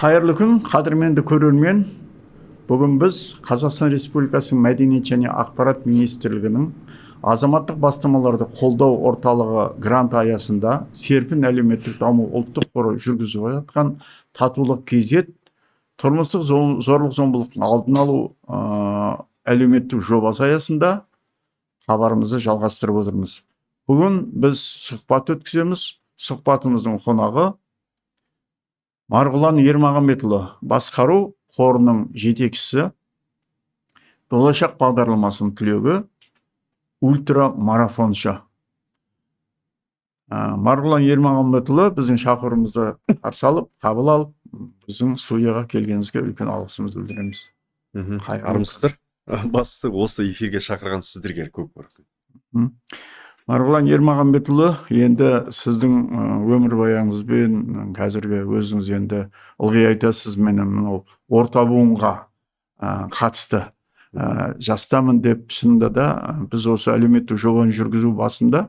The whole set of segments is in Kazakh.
Қайырлы күн, қадірменді көрермен! Бүгін біз Қазақстан Республикасының Мәдениет және ақпарат министрлігінің азаматтық бастамаларды қолдау орталығы гранты аясында «Серпін» әлеуметтік даму ұлттық қоры жүргізіп жатқан «Татулық kz» тұрмыстық зорлық зомбылықтың алдын алу әлеуметтік жобасы аясында хабарымызды жалғастырып отырмыз. Бүгін біз сұхбат өткіземіз. Сұхбатымыздың қонағы Марғұлан Ермағанбетұлы, басқару қорының жетекшісі, «Болашақ» бағдарламасының түлегі, ультрамарафоншы. Марғұлан Ермағанбетұлы, біздің шақыруымызды қарсы алып, қабыл алып, біздің студияға келгеніңізге үлкен алғысымызды білдіреміз. Қайырлы. Армысыздар! Бастысы, осы эфирге шақырған сіздерге көп рахмет. Марғұлан Ермағанбетұлы, енді сіздің өмірбаяныңызбен, қазіргі өзіңіз енді ылғи айтасыз, мені мынау орта буынға қатысты жастамын деп. Шынында да, біз осы әлеуметтік жобаны жүргізу басында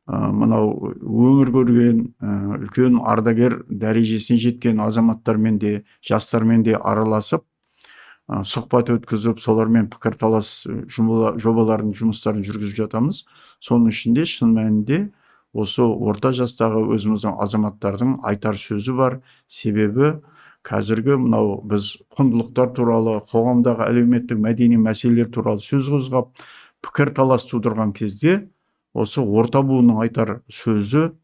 мынау өмір көрген, үлкен ардагер дәрежесіне жеткен азаматтармен де, жастармен де араласып, сұхбат өткізіп, солармен пікірталас жобалардың жұмыстарын жүргізіп жатамыз. Соның ішінде шын мәнінде осы орта жастағы өзіміздің азаматтардың айтар сөзі бар. Себебі қазіргі мынау біз құндылықтар туралы, қоғамдағы әлеуметтік, мәдени мәселелер туралы сөз қозғап, пікірталас тудырған кезде осы орта буынның айтар сөзі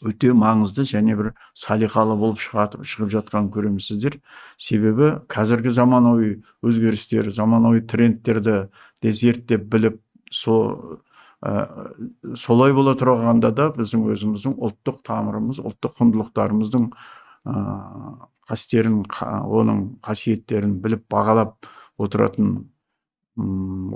өте маңызды және бір салиқалы болып шығып жатқанын көреміз сіздер. Себебі қазіргі заманауи өзгерістер, заманауи трендтерді де зерттеп біліп, солай бола тұрғанда да, біздің өзіміздің ұлттық тамырымыз, ұлттық құндылықтарымыздың қастерін, оның қасиеттерін біліп, бағалап отыратын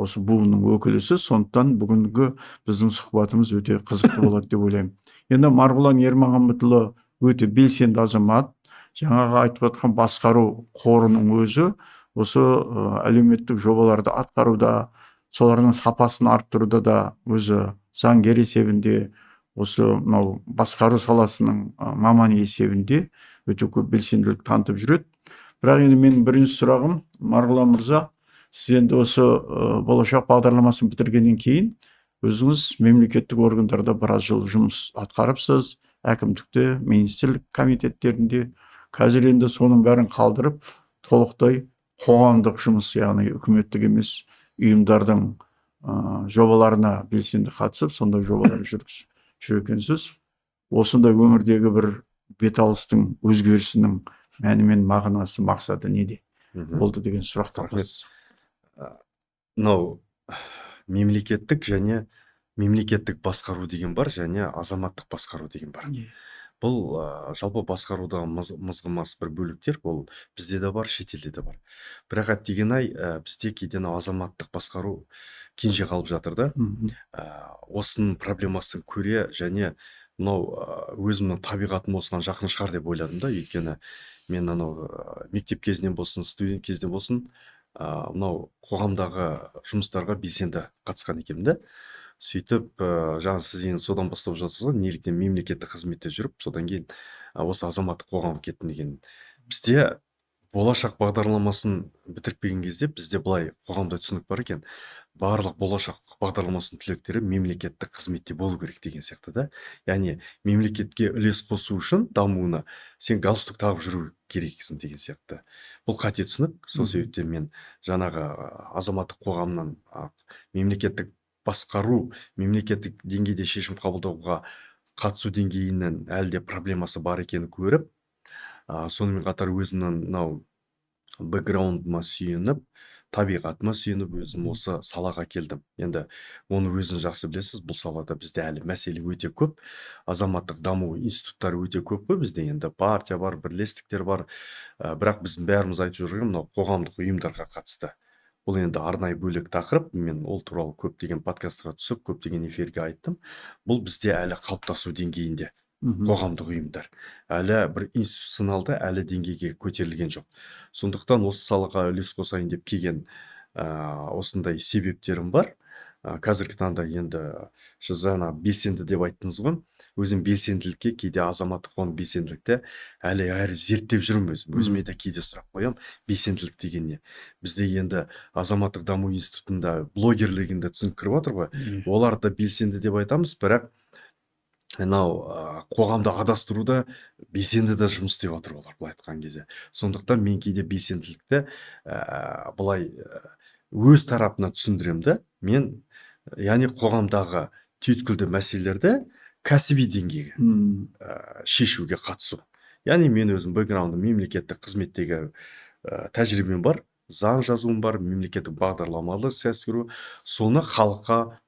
осы буынның өкілісіз. Сондықтан бүгінгі біздің сұхбатымыз өте қызықты болады деп ойлаймын. Енді Марғұлан Ермағанбетұлы өте белсенді азамат. Жаңағы айтып отқан басқару қорының өзі осы әлеуметтік жобаларды атқаруда, солардың сапасын арттыруда да өзі заңгер есебінде, осы мынау басқару саласының маманы есебінде өте көп белсенділік танытып жүреді. Бірақ енді менің бірінші сұрағым, Марғұлан мырза, сіз енді осы «Болашақ» бағдарламасын бітіргеннен кейін өзіңіз мемлекеттік органдарда біраз жыл жұмыс атқарыпсыз, әкімдікте, министрлік комитеттерінде. Қазір енді соның бәрін қалдырып, толықтай қоғамдық жұмыс, яғни үкіметтік емес ұйымдардың жобаларына белсенді қатысып, сондай жобалар жүргізіп жүр екенсіз. Осындай өмірдегі бір беталыстың, өзгерісінің мәні мен мағынасы, мақсаты неде болды деген сұрақ. Рахмет. Мынау мемлекеттік және мемлекеттік басқару деген бар және азаматтық басқару деген бар. Бұл жалпы басқарудағы мызғымас бір бөліктер. Ол бізде де бар, шетелде де бар. Бірақ әттеген ай, бізде кейде мынау азаматтық басқару кенже қалып жатыр да. Осының проблемасын көре және мынау өзімнің табиғатым осыған жақын шығар деп ойладым да. Өйткені мен анау мектеп кезінен болсын, студент кезінен болсын, мынау қоғамдағы жұмыстарға белсенді қатысқан екенмін да. Сөйтіп, жаңа сіз енді содан бастап жатсыз ғой, неліктен мемлекеттік қызметте жүріп, содан кейін осы азаматтық қоғамға кеттім деген. Бізде «Болашақ» бағдарламасын бітіріп келген кезде бізде былай қоғамда түсінік бар екен: барлық «Болашақ» бағдарламасының түлектері мемлекеттік қызметте болу керек деген сияқты да. Яғни мемлекетке үлес қосу үшін, дамуына сен галстук тағып жүру керексің деген сияқты. Бұл қате түсінік. Сол себептен мен жаңағы азаматтық қоғамнан мемлекеттік басқару, мемлекеттік деңгейде шешім қабылдауға қатысу деңгейінің әлі де проблемасы бар екенін көріп, сонымен қатар өзімнің мынау бэкграундыма сүйеніп, табиғатыма сүйеніп, өзім осы салаға келдім. Енді оны өзіңіз жақсы білесіз, бұл салада бізде әлі мәселе өте көп. Азаматтық даму институттары өте көп қой бізде. Енді партия бар, бірлестіктер бар, бірақ біздің бәріміз айтып жүрген мынау қоғамдық ұйымдарға қатысты. Бұл енді арнайы бөлек тақырып. Мен ол туралы көптеген подкастқа түсіп, көптеген эфирге айттым. Бұл бізде әлі қалыптасу деңгейінде. Қоғамдық ұйымдар әлі бір институционалды әлі деңгейге көтерілген жоқ. Сондықтан осы салаға үлес қосайын деп келген осындай себептерім бар. Қазіргі таңда енді сіз жаңа белсенді деп айттыңыз ғой. Өзім белсенділікке кейде азаматтық қоғам белсенділікті әлі зерттеп жүрмін өзім. Өзіме де кейде сұрақ қоямын, белсенділік деген не? Бізде енді азаматтық даму институтында блогерлігінде түсінік кіріп жатыр ғой. Олар да белсенді деп айтамыз, бірақ мынау қоғамды адастыруда белсенді де жұмыс істеп жатыр олар, былай айтқан кезде. Сондықтан мен кейде белсенділікті былай өз тарапынан түсіндіремін да. Мен яғни қоғамдағы түйткілді мәселелерді кәсіби деңгейге шешуге қатысу. Яғни мен өзім бэкграундым мемлекеттік қызметтегі тәжірибем бар, заң жазуым бар, мемлекеттік бағдарламалы іске, соны халыққа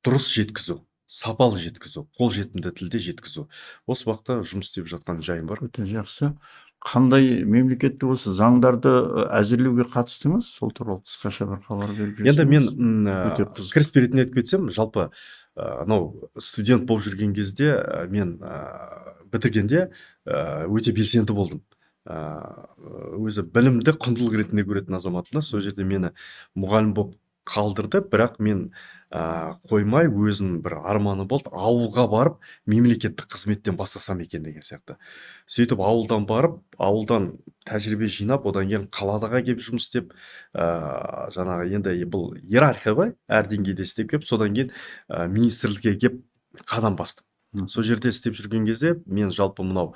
дұрыс жеткізу, сапалы жеткізу, қолжетімді тілде жеткізу. Осы бағытта жұмыс істеп жатқан жайым бар. Өте жақсы. Қандай мемлекетте осы заңдарды әзірлеуге қатыстыңыз? Сол туралы қысқаша бір хабар беріп Енді мен жіберсеңіз. Өте қызық. Кіріспе ретінде айтып кетсем, жалпы анау студент болып жүрген кезде мен бітіргенде өте белсенді болдым. Өзі білімді құндылық ретінде көретін азаматпын да. Сол жерде мені мұғалім болып қалдырды, бірақ мен қоймай өзім бір арманы болды, ауылға барып мемлекеттік қызметтен бастасам екен деген сияқты. Сөйтіп ауылдан барып, ауылдан тәжірибе жинап, одан кейін қалаға келіп жұмыс істеп, жаңағы енді бұл иерархия ғой, әр деңгейде істеп келіп, содан кейін министрлікке келіп қадам бастым. Сол жерде істеп жүрген кезде мен жалпы мынау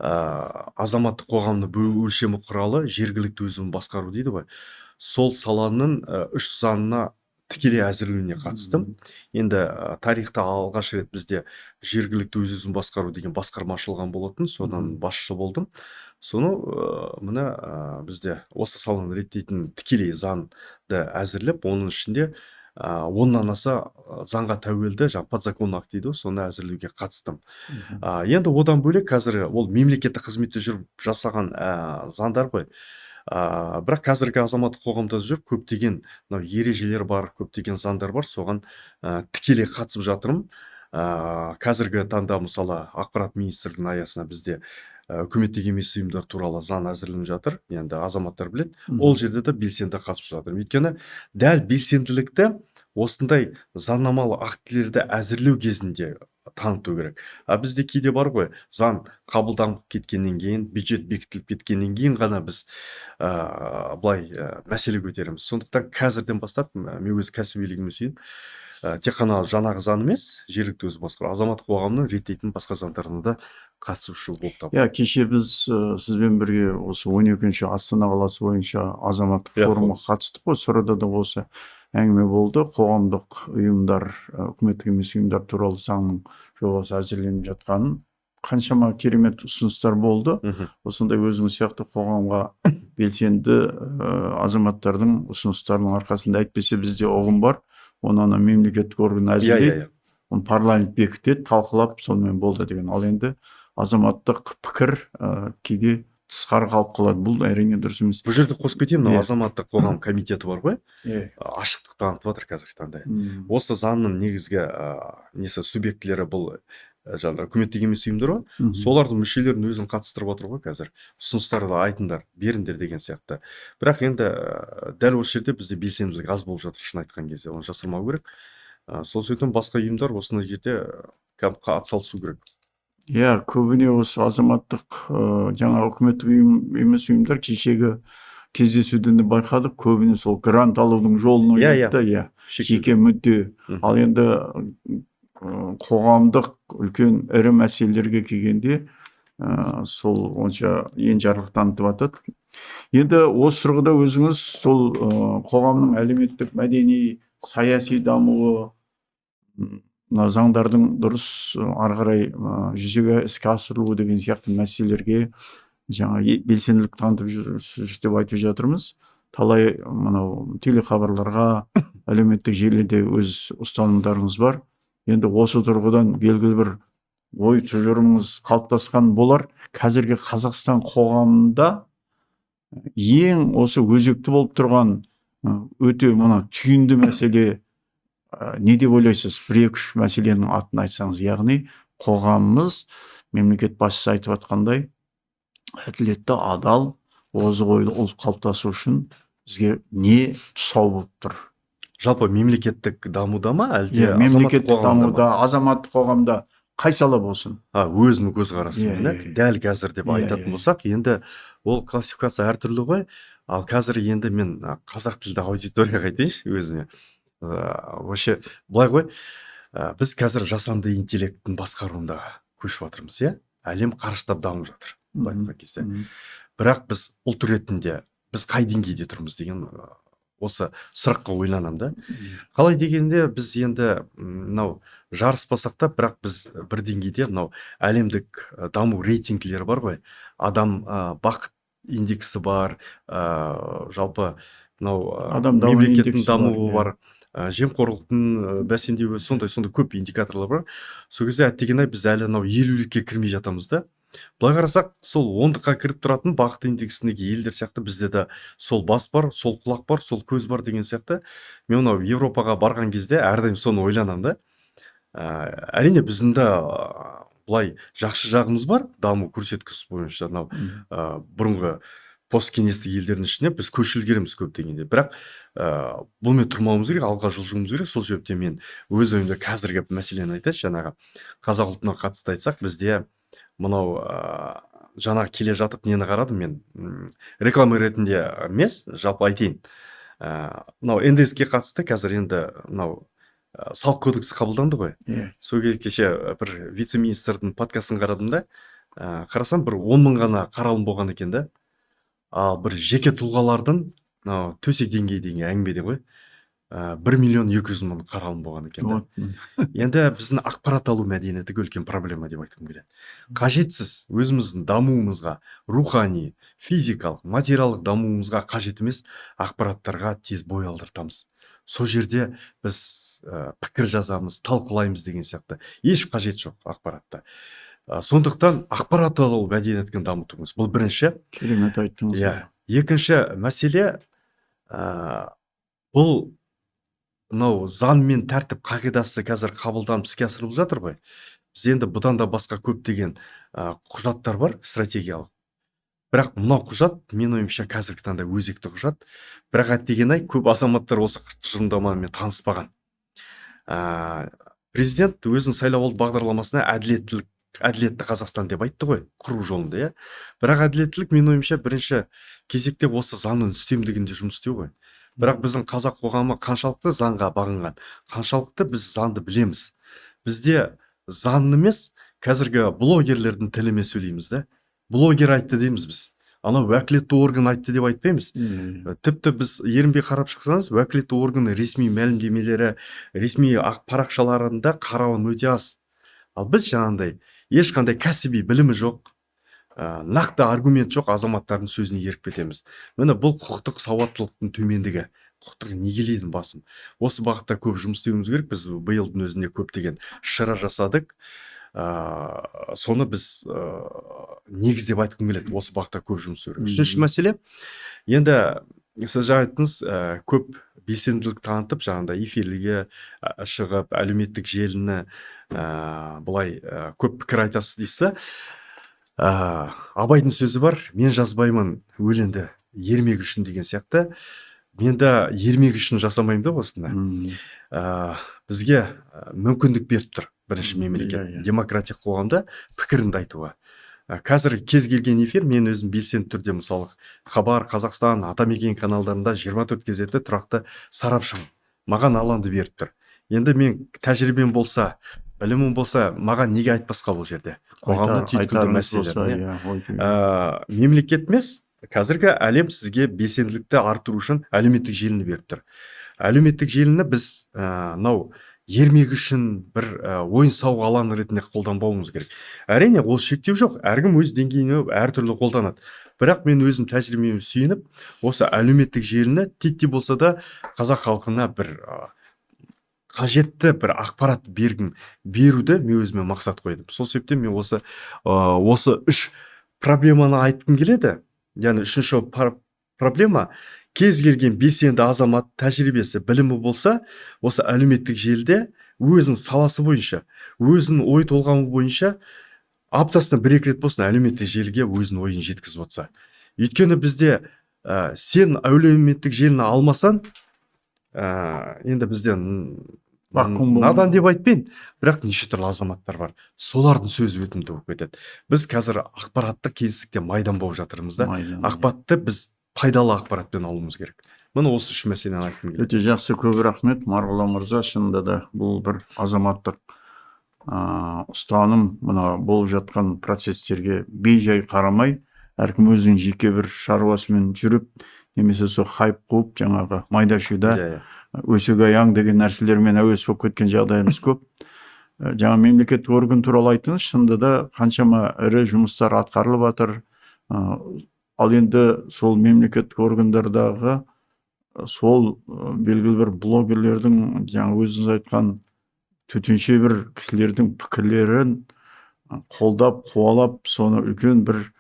азаматтық қоғамның өлшемі құралы жергілікті өзін басқару дейді ғой. Сол саланың үш заңына тікелей әзірлеуіне қатыстым. Енді тарихта алғаш рет бізде жергілікті өз өзін басқару деген басқарма ашылған болатын, содан басшы болдым. Соны міне бізде осы саланы реттейтін тікелей заңды әзірлеп, оның ішінде 10-нан аса заңға тәуелді, жаңа подзаконный акт дейді ғой, соны әзірлеуге қатыстым. Енді одан бөлек қазір ол мемлекеттік қызметте жүріп жасаған заңдар ғой. Бірақ қазіргі азаматтық қоғамда жүр көптеген мынау ережелер бар, көптеген заңдар бар, соған тікелей қатысып жатырмын. Қазіргі таңда мысалы ақпарат министрлігінің аясында бізде үкіметтік емес ұйымдар туралы заң әзірленіп жатыр. Енді азаматтар біледі. Ол жерде де белсенді қатысып жатырмын. Өйткені дәл белсенділікті осындай заңнамалық актілерді әзірлеу кезінде таныту керек. А бізде кейде бар ғой, заң қабылданып кеткеннен кейін, бюджет бекітіліп кеткеннен кейін ғана біз былай мәселе көтереміз. Сондықтан қазірден бастап мен өз кәсібилігіме сүйеніп, тек қана жаңағы заң емес, жергілікті өзі басқару, азаматтық қоғамның реттейтін басқа заңдарына да қатысушы болып табылады. Иә, кеше біз сізбен бірге осы 12-ші Астана қаласы бойынша азаматтық форумға қатыстық қой. Сонда да осы әңгіме болды. Қоғамдық ұйымдар, үкіметтік емес ұйымдар туралы заңның жобасы әзірленіп жатқанын, қаншама керемет ұсыныстар болды. Осындай өзіңіз сияқты қоғамға белсенді азаматтардың ұсыныстарының арқасында, әйтпесе бізде ұғым бар, оны ана мемлекеттік орган әзірлейді, оны парламент бекітеді, талқылап, сонымен болды деген. Ал енді азаматтық пікір кейде тысқары қалып қалады. Бұл әрине дұрыс емес. Бұл жерде қосып кетейін, мынау азаматтық қоғам комитеті бар ғой, ашықтық танытып жатыр қазіргі таңда. Осы заңның негізгі несі, субъектілері бұл жаңағы үкіметтік емес ұйымдар ғой. Солардың мүшелерін өзін қатыстырып отыр ғой қазір. Ұсыныстарды айтыңдар, беріңдер деген сияқты. Бірақ енді дәл осы жерде бізде белсенділік аз болып жатыр, шын айтқан кезде, оны жасырмау керек. Сол себептен басқа ұйымдар осындай жерде атсалысу керек. Иә, көбіне осы азаматтық жаңа үкіметтік ұйым емес ұйымдар, кешегі кездесуден де байқадық, көбіне сол грант алудың жолын ойлайды да, иә, Шектеулі. жеке мүдде. Ал енді қоғамдық үлкен ірі мәселелерге келгенде сол онша енжарлық танытып жатады. Енді осы тұрғыда өзіңіз сол қоғамның әлеуметтік, мәдени, саяси дамуы, мына заңдардың дұрыс ары қарай жүзеге іске асырылуы деген сияқты мәселелерге жаңа белсенділік танытып жүрсіз деп айтып жатырмыз. Талай мынау телехабарларға, әлеуметтік желіде өз ұстанымдарыңыз бар. Енді осы тұрғыдан белгілі бір ой тұжырымыңыз қалыптасқан болар. Қазіргі Қазақстан қоғамында ең осы өзекті болып тұрған өте мына түйінді мәселе не деп ойлайсыз? Бір екі үш мәселенің атын айтсаңыз, яғни қоғамымыз мемлекет басшысы айтып жатқандай әділетті, адал, озық ойлы ұлт қалыптасу үшін бізге не тұсау болып тұр? Жалпы мемлекеттік дамуда ма, әлде Иә, азаматтық мемлекеттік қоғамда ма? дамуда, азаматтық қоғамда, қай сала болсын. Өзімнің көзқарасыммен, Иә, иә, иә. Дәл қазір деп айтатын болсақ, енді ол классификация әртүрлі ғой. Ал қазір енді мен қазақ тілді аудиторияға айтайыншы өзіме. Вообще былай ғой, біз қазір жасанды интеллекттің басқаруында көшіп жатырмыз, иә? Әлем қарыштап дамып жатыр, былай айтқан кезде. Бірақ біз ұлт ретінде біз қай деңгейде тұрмыз деген осы сұраққа ойланамын да. Қалай дегенде, біз енді мынау жарыспасақ та, бірақ біз бір деңгейде мынау әлемдік даму рейтингілері бар ғой. Адам бақыт индексі бар, жалпы мынау Адам даму мемлекеттің индексі бар, дамуы иә. бар, жемқорлықтың бәсеңдеуі, сондай көп индикаторлар бар. Сол кезде, әттеген-ай, біз әлі мынау 50-лікке кірмей жатамыз да. Былай қарасақ, сол 10-дыққа кіріп тұратын бақыт индексіндегі елдер сияқты бізде де сол бас бар, сол құлақ бар, сол көз бар деген сияқты. Мен мынау Европаға барған кезде әрдайым соны ойланамын да. Әрине, біздің де былай жақсы жағымыз бар, даму көрсеткіші бойынша мынау бұрынғы посткеңестік елдердің ішінде біз көш ілгеріміз көп дегенде. Бірақ бұнымен тұрмауымыз керек, алға жылжуымыз керек. Сол себептен мен өз ойымда қазіргі мәселені айтайыншы, жаңағы қазақ ұлтына қатысты айтсақ, бізде мынау жаңағы келе жатып нені қарадым мен, реклама ретінде емес, жалпы айтайын. Мынау НДС-ке қатысты қазір енді мынау салық кодексі қабылданды ғой. Сол кезде кеше бір вице-министрдің подкастын қарадым да, қарасам, бір 10 мың ғана қаралым болған екен да. Ал бір жеке тұлғалардың мынау төсек деңгейі деген әңгімеде ғой, 1 миллион 200 мың қаралым болған екен да. Енді біздің ақпарат алу мәдениеті үлкен проблема деп айтқым келеді. Қажетсіз өзіміздің дамуымызға, рухани, физикалық, материалдық дамуымызға қажет емес ақпараттарға тез бой алдыртамыз. Сол жерде біз пікір жазамыз, талқылаймыз деген сияқты. Еш қажет жоқ ақпаратта. Сондықтан ақпарат алу мәдениетін дамытуымыз. Бұл бірінші. Керемет айттыңыз. Иә. Екінші мәселе, бұл мынау заң мен тәртіп қағидасы қазір қабылданып іске асырылып жатыр ғой. Біз енді бұдан да басқа көптеген құжаттар бар стратегиялық. Бірақ мынау құжат, менің ойымша, қазіргі таңда өзекті құжат. Бірақ әттеген-ай, көп азаматтар осы тұжырымдамамен таныспаған. Президент өзінің сайлауалды бағдарламасына әділетті Қазақстан деп айтты ғой, құру жолында, иә. Бірақ әділеттілік, менің ойымша, бірінші кезекте осы заңның үстемдігінде жұмыс істеу ғой. Бірақ біздің қазақ қоғамы қаншалықты заңға бағынған, қаншалықты біз заңды білеміз. Бізде заң емес, қазіргі блогерлердің тілімен сөйлейміз да. Блогер айтты дейміз біз. Анау уәкілетті орган айтты деп айтпаймыз. Тіпті біз ерінбей қарап шықсаңыз, уәкілетті органның ресми мәлімдемелері, ресми парақшаларында қаралым өте аз. Ал біз жаңағындай ешқандай кәсіби білімі жоқ, нақты аргумент жоқ азаматтардың сөзіне еріп кетеміз. Міне, бұл құқықтық сауаттылықтың төмендігі, құқықтық нигилизм басым. Осы бағытта көп жұмыс істеуіміз керек. Біз биылдың өзінде көптеген іс-шара жасадық. Соны біз негіз деп айтқым келеді. Осы бағытта көп жұмыс істеу керек. Үшінші мәселе, енді сіз жаңа айттыңыз, көп белсенділік танытып, жаңағыдай эфирлерге шығып, әлеуметтік желіні былай көп пікір айтасыз дейсіз. Абайдың сөзі бар, мен жазбаймын өлеңді ермек үшін деген сияқты. Мен де ермек үшін жасамаймын да осыны. Бізге мүмкіндік беріп тұр бірінші мемлекет, Иә, иә. демократиялық қоғамда пікіріңді айтуға. Қазір кез келген эфир, мен өзім белсенді түрде, мысалы, Хабар, Қазақстан, Атамекен каналдарында 24 кезекті тұрақты сарапшымын. Маған алаңды беріп тұр. Енді мен тәжірибем болса, білімім болса, маған неге айтпасқа бұл жерде? Қоғамның түйткілді Айтарыңыз болса, мәселелерін, иә, ой, Мемлекет емес, қазіргі әлем сізге белсенділікті арттыру үшін әлеуметтік желіні беріп тұр. Әлеуметтік желіні біз мынау ермек үшін бір ойын сауық алаңы ретінде қолданбауымыз керек. Әрине, ол шектеу жоқ, әркім өз деңгейіне әртүрлі қолданады. Бірақ мен өзім тәжірибеме сүйеніп, осы әлеуметтік желіні титтей болса да қазақ халқына бір қажетті бір ақпарат беруді мен өзіме мақсат қойдым. Сол себептен мен осы үш проблеманы айтқым келеді. Яғни үшінші проблема, кез келген белсенді азамат тәжірибесі, білімі болса, осы әлеуметтік желіде өзінің саласы бойынша, өзінің ой толғамы бойынша аптасына бір-екі рет болсын әлеуметтік желіге өзінің ойын жеткізіп отырса. Өйткені бізде сен әлеуметтік желіні алмасаң, Енді бізде Вакуум надан деп айтпайын, бірақ неше түрлі азаматтар бар, солардың сөзі өтімді болып кетеді. Біз қазір ақпараттық кеңістікте майдан болып жатырмыз да. Майдан. Ақпаратты біз пайдалы ақпаратпен алуымыз керек. Міне, осы үш мәселені айтқым келеді. Өте жақсы, көп рахмет, Марғұлан мырза. Шынында да, бұл бір азаматтық ұстаным. Мына болып жатқан процестерге бей-жай қарамай, әркім өзінің жеке бір шаруасымен жүріп немесе сол хайп қуып, жаңағы майда шүйда иә иә өсек аяң деген нәрселермен әуес болып кеткен жағдайымыз көп. Жаңа мемлекеттік орган туралы айттыңыз. Шынында да, қаншама ірі жұмыстар атқарылып жатыр. Ал енді сол мемлекеттік органдардағы сол белгілі бір блогерлердің, жаңа өзіңіз айтқан төтенше бір кісілердің пікірлерін қолдап, қуалап, соны үлкен бір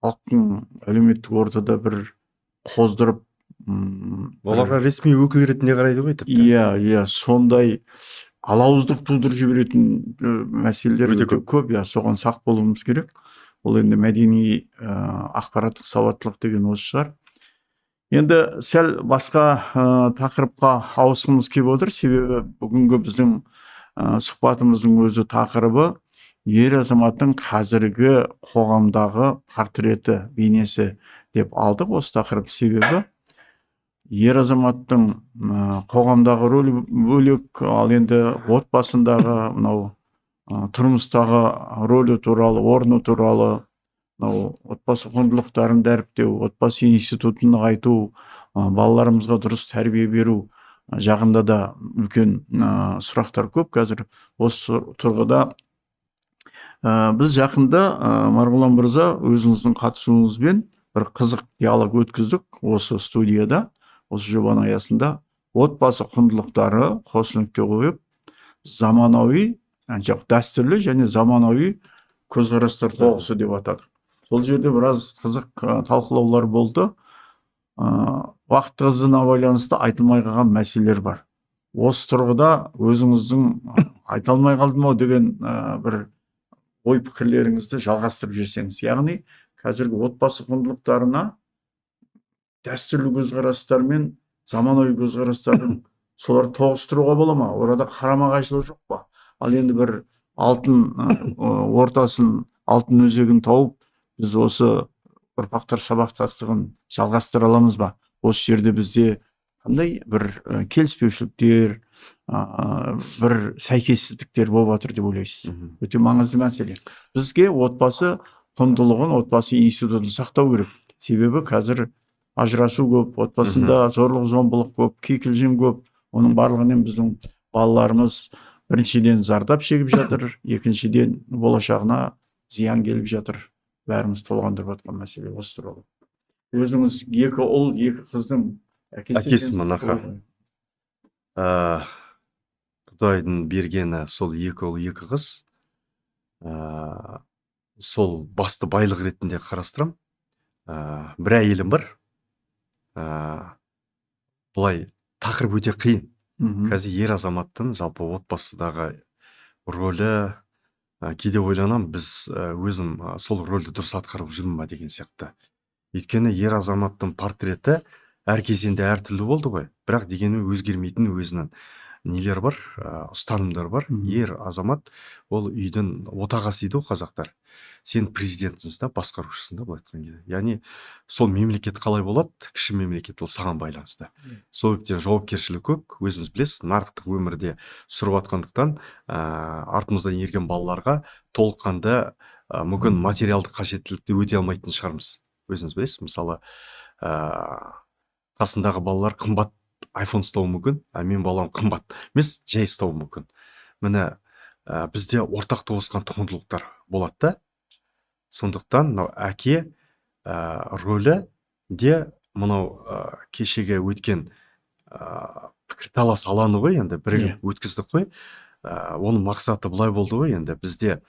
халықтың әлеуметтік ортада бір қоздырып, Оларға ресми өкіл ретінде қарайды ғой тіпті. Иә, сондай алауыздық тудырып жіберетін мәселелер Өте өте көп. Иә, соған сақ болуымыз керек. Ол енді мәдени, ақпараттық сауаттылық деген осы шығар. Енді сәл басқа тақырыпқа ауысқымыз келіп отыр, себебі бүгінгі біздің сұхбатымыздың өзі тақырыбы «Ер азаматтың қазіргі қоғамдағы портреті, бейнесі» деп алдық осы тақырып. Себебі ер азаматтың қоғамдағы рөлі бөлек, ал енді отбасындағы, мынау тұрмыстағы рөлі туралы, орны туралы, мынау отбасы құндылықтарын дәріптеу, отбасы институтын нығайту, балаларымызға дұрыс тәрбие беру жағында да үлкен сұрақтар көп қазір. Осы тұрғыда біз жақында, Марғұлан мырза, өзіңіздің қатысуыңызбен бір қызық диалог өткіздік осы студияда. Осы жобаның аясында «Отбасы құндылықтары» қос нүкте қойып, заманауи, жоқ, дәстүрлі және заманауи көзқарастар тоғысы деп атадық. Сол жерде біраз қызық талқылаулар болды. Уақыт тығыздығына байланысты айтылмай қалған мәселелер бар. Осы тұрғыда өзіңіздің айта алмай қалдым ау деген бір ой пікірлеріңізді жалғастырып жіберсеңіз. Яғни қазіргі отбасы құндылықтарына дәстүрлі көзқарастар мен заманауи көзқарастардың, соларды тоғыстыруға бола ма? Орада қарама қайшылық жоқ па? Ал енді бір алтын ортасын, алтын өзегін тауып, біз осы ұрпақтар сабақтастығын жалғастыра аламыз ба? Осы жерде бізде қандай бір келіспеушіліктер, бір сәйкессіздіктер болып жатыр деп ойлайсыз? Өте маңызды мәселе. Бізге отбасы құндылығын, отбасы институтын сақтау керек, себебі қазір ажырасу көп, отбасында зорлық зомбылық көп, кикілжің көп. Оның барлығынан біздің балаларымыз біріншіден зардап шегіп жатыр, екіншіден болашағына зиян келіп жатыр. Бәріміз толғандырып жатқан мәселе осы туралы. Өзіңіз екі ұл, екі қыздың әкесі Әкесімін, екенсіз аха. ғой. Құдайдың бергені сол екі ұл, екі қыз. Сол басты байлық ретінде қарастырам. Бір әйелім бар. Былай тақырып өте қиын. Қазір ер азаматтың жалпы отбасыдағы рөлі, кейде ойланамын, біз өзім сол рөлді дұрыс атқарып жүрмін ба деген сияқты. Өйткені ер азаматтың портреті әр кезеңде әртүрлі болды ғой, бірақ дегенмен өзгермейтін өзінің нелер бар, ұстанымдар бар. Ер азамат ол үйдің отағасы дейді ғой қазақтар. Сен президентсің да, басқарушысың да, былай айтқан кезде. Яғни сол мемлекет қалай болады, кіші мемлекет, ол саған байланысты. Сол себептен жауапкершілік көп. Өзіңіз білесіз, нарықтық өмірде сүріп жатқандықтан, артымыздан ерген балаларға толыққанды мүмкін материалдық қажеттілікті өте алмайтын шығармыз. Өзіңіз білесіз, мысалы, қасындағы балалар қымбат айфон ұстауы мүмкін, а мен балам қымбат емес, жай ұстауы мүмкін. Міне, бізде ортақ тоғысқан құндылықтар болады да. Сондықтан мынау әке рөлі де мынау кешегі өткен пікірталас алаңы ғой енді, бірігіп өткіздік қой. Оның мақсаты былай болды ғой енді, бізде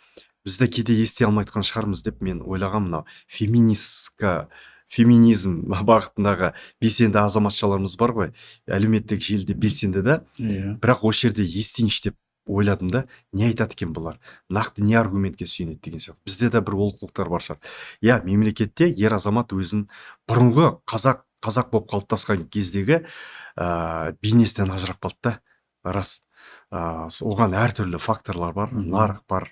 кейде ести алмай жатқан шығармыз деп мен ойлағанмын. Мынау феминистка, феминизм бағытындағы белсенді азаматшаларымыз бар ғой, әлеуметтік желіде белсенді да. Бірақ осы жерде естейінші деп ойладым да, не айтады екен бұлар, нақты не аргументке сүйенеді деген сияқты. Бізде де бір олқылықтар бар шығар. Иә, мемлекетте ер азамат өзін бұрынғы қазақ Қазақ болып қалыптасқан кездегі бейнесінен ажырап қалды да, рас. Оған әртүрлі факторлар бар, нарық бар,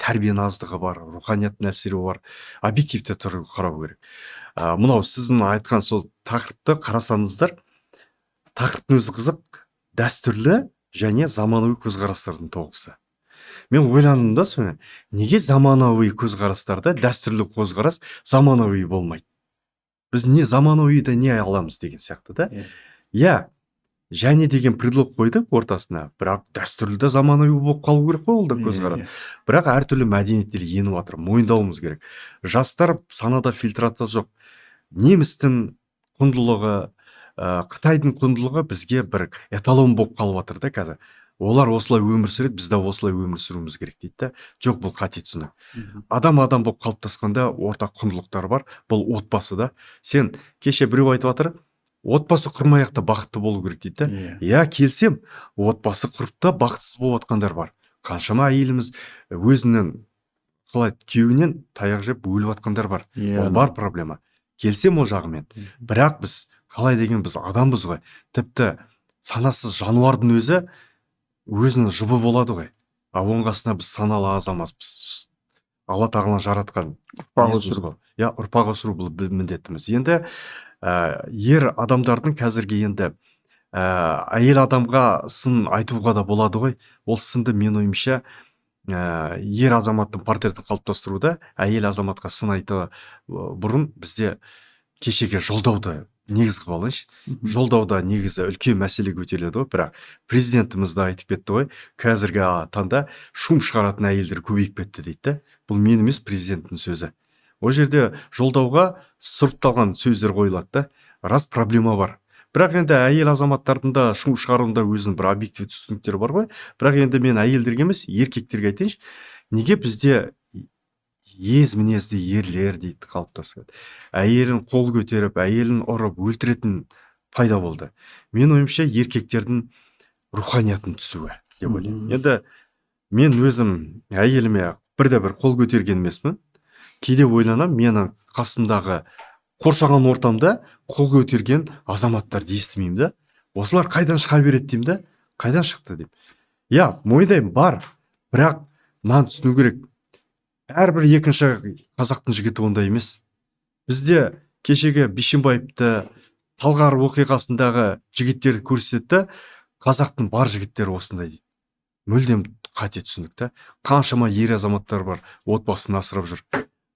тәрбиенің аздығы бар, руханияттың әлсіреуі бар. Объективті түрде қарау керек. Мынау сіздің айтқан сол тақырыпты қарасаңыздар, тақырыптың өзі қызық: дәстүрлі және заманауи көзқарастардың тоғысы. Мен ойландым да сонымен, неге заманауи көзқарастарда дәстүрлі көзқарас заманауи болмайды, біз не заманауида не аламыз деген сияқты да. Иә, және деген предлог қойдық ортасына, бірақ дәстүрлі де заманауи болып қалу керек қой ол да көзқарас. Бірақ әртүрлі мәдениеттер еніп жатыр, мойындауымыз керек. Жастар санада фильтрация жоқ. Немістің құндылығы, қытайдың құндылығы бізге бір эталон болып қалып жатыр да қазір. Олар осылай өмір сүреді, біз де осылай өмір сүруіміз керек дейді да. Жоқ, бұл қате түсінік. Адам адам болып қалыптасқанда ортақ құндылықтар бар, бұл отбасы да. Сен кеше біреу айтып жатыр, отбасы құрмай ақ та бақытты болу керек дейді да. Иә, келісемін, отбасы құрып та бақытсыз болып жатқандар бар. Қаншама әйеліміз өзінің, қалай, күйеуінен таяқ жеп өліп жатқандар бар. Ол бар проблема, келісемін ол жағымен. Бірақ біз қалай деген, біз адамбыз ғой. Тіпті санасыз жануардың өзі өзінің жұбы болады ғой, а оның қасына біз саналы азаматпыз, Алла тағала жаратқан ұрпақ несіміз өсіру. ғой. Иә, ұрпақ өсіру, бұл міндетіміз. Енді ер адамдардың қазіргі енді әйел адамға сын айтуға да болады ғой. Ол сынды, мен ойымша, ер азаматтың портретін қалыптастыруда әйел азаматқа сын айта бұрын бізде кешегі жолдауды негіз қылып алайыншы. Жолдауда негізі үлкен мәселе көтеріледі ғой, бірақ президентіміз де айтып кетті ғой, қазіргі таңда шум шығаратын әйелдер көбейіп кетті дейді да. Бұл мен емес, президенттің сөзі. Ол жерде жолдауға сұрыпталған сөздер қойылады да. Рас, проблема бар, бірақ енді әйел азаматтардың да шу шығаруында өзінің бір объективті түсініктері бар ғой. Бірақ енді мен әйелдерге емес, еркектерге айтайыншы. Неге бізде ез мінезді ерлер дейді қалыптасады, әйелін қол көтеріп, әйелін ұрып өлтіретін пайда болды? Мен ойымша, еркектердің руханиятының түсуі деп ойлаймын. Енді мен өзім әйеліме бірде бір қол көтерген емеспін. Кейде ойланамын, менің қасымдағы, қоршаған ортамда қол көтерген азаматтарды естімеймін да. Осылар қайдан шыға береді деймін да, қайдан шықты деп. Иә, мойындаймын, бар, бірақ мынаны түсіну керек: әрбір екінші қазақтың жігіті ондай емес. Бізде кешегі Бишімбаевты, Талғар оқиғасындағы жігіттерді көрсетті, қазақтың бар жігіттері осындай дейді. Мүлдем қате түсінік та. Қаншама ер азаматтар бар, отбасын асырап жүр,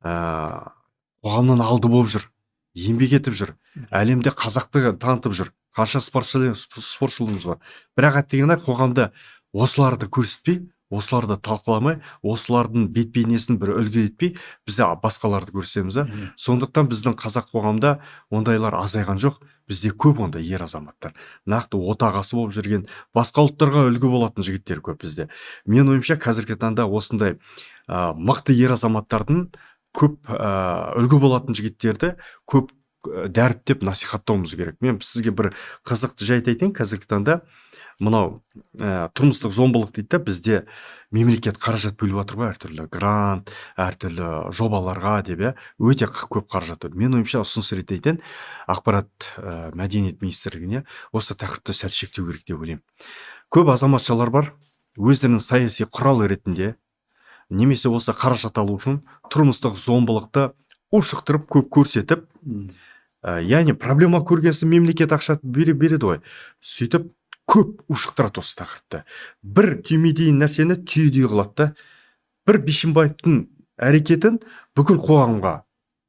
қоғамнан алды болып жүр, еңбек етіп жүр, әлемде қазақты танытып жүр. Қанша спортшыларымыз бар. Бірақ әттеген ай, қоғамда осыларды көрсетпей, осыларды талқыламай, осылардың бет бейнесін бір үлгі етпей, біз басқаларды көрсетеміз да. Сондықтан біздің қазақ қоғамда ондайлар азайған жоқ, бізде көп ондай ер азаматтар, нақты отағасы болып жүрген, басқа ұлттарға үлгі болатын жігіттер көп бізде. Мен ойымша, қазіргі таңда осындай мықты ер азаматтардың көп, үлгі болатын жігіттерді көп дәріптеп насихаттауымыз керек. Мен сізге бір қызықты жайт айтайын. Қазіргі таңда мынау тұрмыстық зомбылық дейді да, бізде мемлекет қаражат бөліп жатыр ғой әртүрлі грант, әртүрлі жобаларға деп, иә, өте көп қаражат бөлді. Мен ойымша, ұсыныс ретінде айтайын, ақпарат, мәдениет министрлігіне осы тақырыпты сәл шектеу керек деп ойлаймын. Көп азаматшалар бар, өздерінің саяси құрал ретінде немесе осы қаражат алу үшін тұрмыстық зомбылықты ушықтырып көп көрсетіп, яғни проблема көрген соң мемлекет ақша береді ғой, сөйтіп көп ушықтырады осы тақырыпты. Бір түймедей нәрсені түйедей қылады да, бір Бишімбаевтың әрекетін бүкіл қоғамға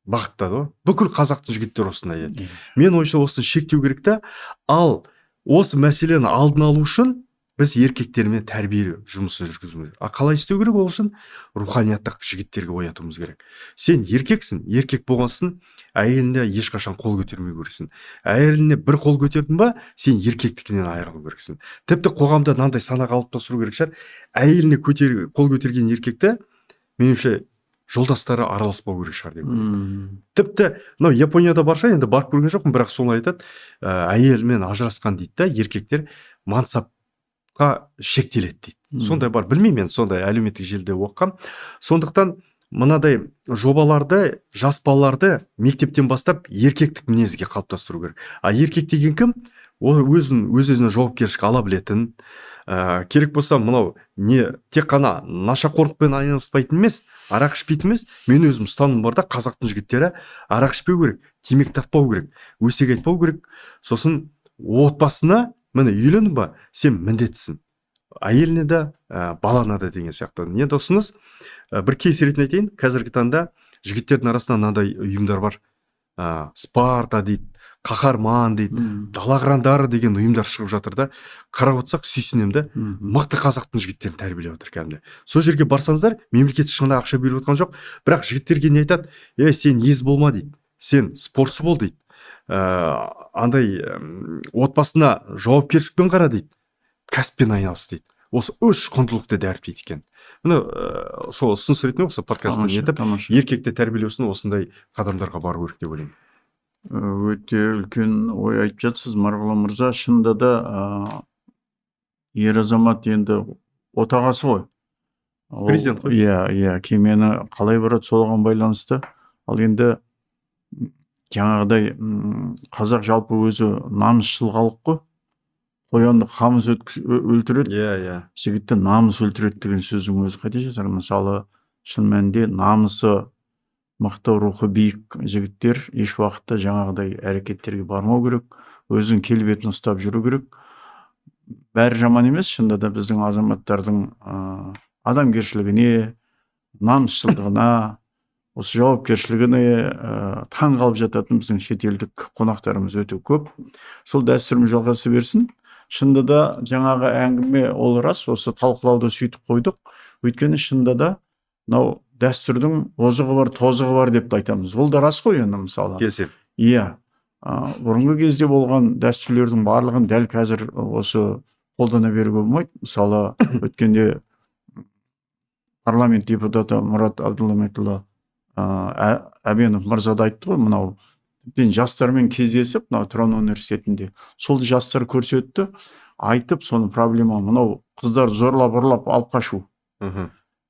бағыттады ғой, бүкіл қазақтың жігіттері осындай еді. Мен ойымша, осыны шектеу керек та. Ал осы мәселені алдын алу үшін біз еркектермен тәрбие жұмысын жүргізуіміз керек. А қалай істеу керек? Ол үшін руханияттық жігіттерге оятуымыз керек. Сен еркексің, еркек болған соң әйеліне ешқашан қол көтермеу керексің. Әйеліне бір қол көтердің ба, сен еркектігінен айырылу керексің. Тіпті қоғамда мынандай сана қалыптастыру керек шығар: әйеліне қол көтерген еркекті, меніңше, жолдастары араласпау керек шығар деп ойлаймын. Тіпті мынау Японияда бар шығар, енді барып көрген жоқпын, бірақ соны айтады, әйелімен ажырасқан дейді да еркектер мансапқа шектеледі дейді. Сондай бар, білмеймін енді, сондай әлеуметтік желіде оқығам. Сондықтан Мынадай жобаларды, жас балаларды мектептен бастап еркектік мінезге қалыптастыру керек. А еркек деген кім? Ол өзін өз өзіне жауапкершілік ала білетін, керек болса мынау не тек қана нашақорлықпен айналыспайтын емес, арақ ішпейтін емес. Мен өзім ұстанымым бар да, қазақтың жігіттері арақ ішпеу керек, темекі тартпау керек, өсек айтпау керек. Сосын отбасына, міне, үйлендің ба, сен міндеттісің әйеліне де, балана да деген сияқты. Енді ұсыныс, бір кейс ретінде айтайын. Қазіргі таңда жігіттердің арасында мынандай ұйымдар бар, Спарта дейді, Қаһарман дейді, Дала қырандары деген ұйымдар шығып жатыр да. Қарап отырсақ, сүйсінемін да, мықты қазақтың жігіттерін тәрбиелеп жатыр кәдімгі. Сол жерге барсаңыздар, мемлекет ешқандай ақша беріп жатқан жоқ, бірақ жігіттерге не айтады? Ей, сен ез болма дейді, сен спортшы бол дейді, андай отбасына жауапкершілікпен қара дейді, кәсіппен айналыс дейді. Осы үш құндылықты дәріптейді екен. Міне, сол ұсыныс ретінде осы подкастты нетіп, Тамаша. еркекті тәрбиелеу үшін осындай қадамдарға бару керек деп ойлаймын. Өте үлкен ой айтып жатсыз, Марғұлан мырза. Шынында да, ер азамат енді отағасы ғой. Президент қой. Иә, кемені қалай барады, соған байланысты. Ал енді жаңағыдай, қазақ жалпы өзі намысшыл халық қой. Қоянды қамыс өлтіреді, иә иә жігітті намыс өлтіреді деген сөздің өзі қайда жатар? Мысалы, шын мәнінде намысы мықты, рухы биік жігіттер еш уақытта жаңағыдай әрекеттерге бармау керек, өзінің келбетін ұстап жүру керек. Бәрі жаман емес, шынында да біздің азаматтардың адамгершілігіне, намысшылдығына, осы жауапкершілігіне таң қалып жататын біздің шетелдік қонақтарымыз өте көп. Сол дәстүріміз жалғаса берсін. Шынында да жаңағы әңгіме, ол рас, осы талқылауды сөйтіп қойдық. Өйткені шынында да мынау дәстүрдің озығы бар, тозығы бар деп те айтамыз. Ол да рас қой енді, мысалы. Келісемін. Иә, бұрынғы кезде болған дәстүрлердің барлығын дәл қазір осы қолдана беруге болмайды. Мысалы, өткенде парламент депутаты Мұрат Абдулламетұлы Әбенов мырза да айтты ғой, мынау тіптен жастармен кездесіп, мынау Тұран университетінде сол жастар көрсетті, айтып соны, проблема мынау қыздар зорлап, ұрлап алып қашу.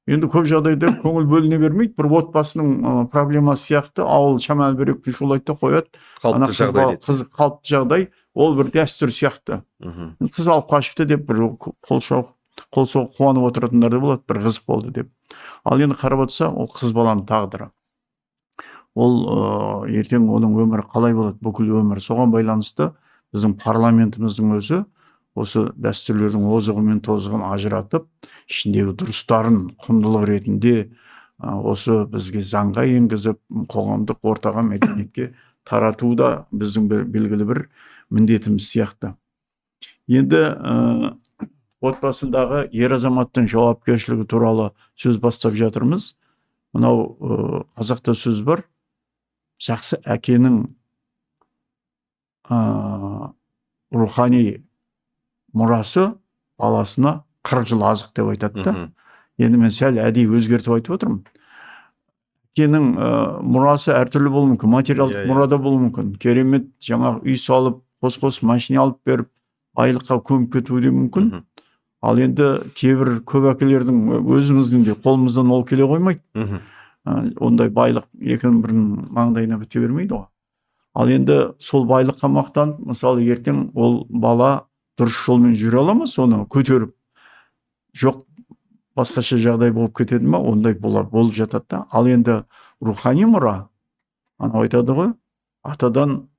Енді көп жағдайда көңіл бөліне бермейді, бір отбасының проблемасы сияқты, ауыл шамалы бір екі күн шулайды да қояды. Ана Қалыпты қыз жағдай дейді. Қыз қалыпты жағдай, ол бір дәстүр сияқты. Қыз алып қашыпты деп бір қол соғып қуанып отыратындар да болады, бір қызық болды деп. Ал енді қарап отырса, ол қыз баланың тағдыры, ол ертең оның өмірі қалай болады, бүкіл өмірі соған байланысты. Біздің парламентіміздің өзі осы дәстүрлердің озығы мен тозығын ажыратып, ішіндегі дұрыстарын құндылық ретінде осы бізге заңға енгізіп, қоғамдық ортаға, мәдениетке тарату да біздің бір, белгілі бір міндетіміз сияқты. Енді отбасындағы ер азаматтың жауапкершілігі туралы сөз бастап жатырмыз. Мынау қазақта сөз бар, жақсы әкенің рухани мұрасы баласына 40 жыл азық деп айтады да. Енді мен сәл әдейі өзгертіп айтып отырмын. Әкенің мұрасы әртүрлі болуы мүмкін, материалдық Иә, иә. мұра да болуы мүмкін, керемет жаңағы үй салып, қос қос машина алып беріп, байлыққа көміп кетуі де мүмкін. Ал енді кейбір көп әкелердің, өзіміздің де қолымыздан ол келе қоймайды. Ондай байлық екінің бірінің маңдайына біте бермейді ғой. Ал енді сол байлыққа мақтанып, мысалы, ертең ол бала дұрыс жолмен жүре ала ма, соны көтеріп, жоқ басқаша жағдай болып кетеді ма, ондай болып жатады да. Ал енді рухани мұра, анау айтады ғой, атадан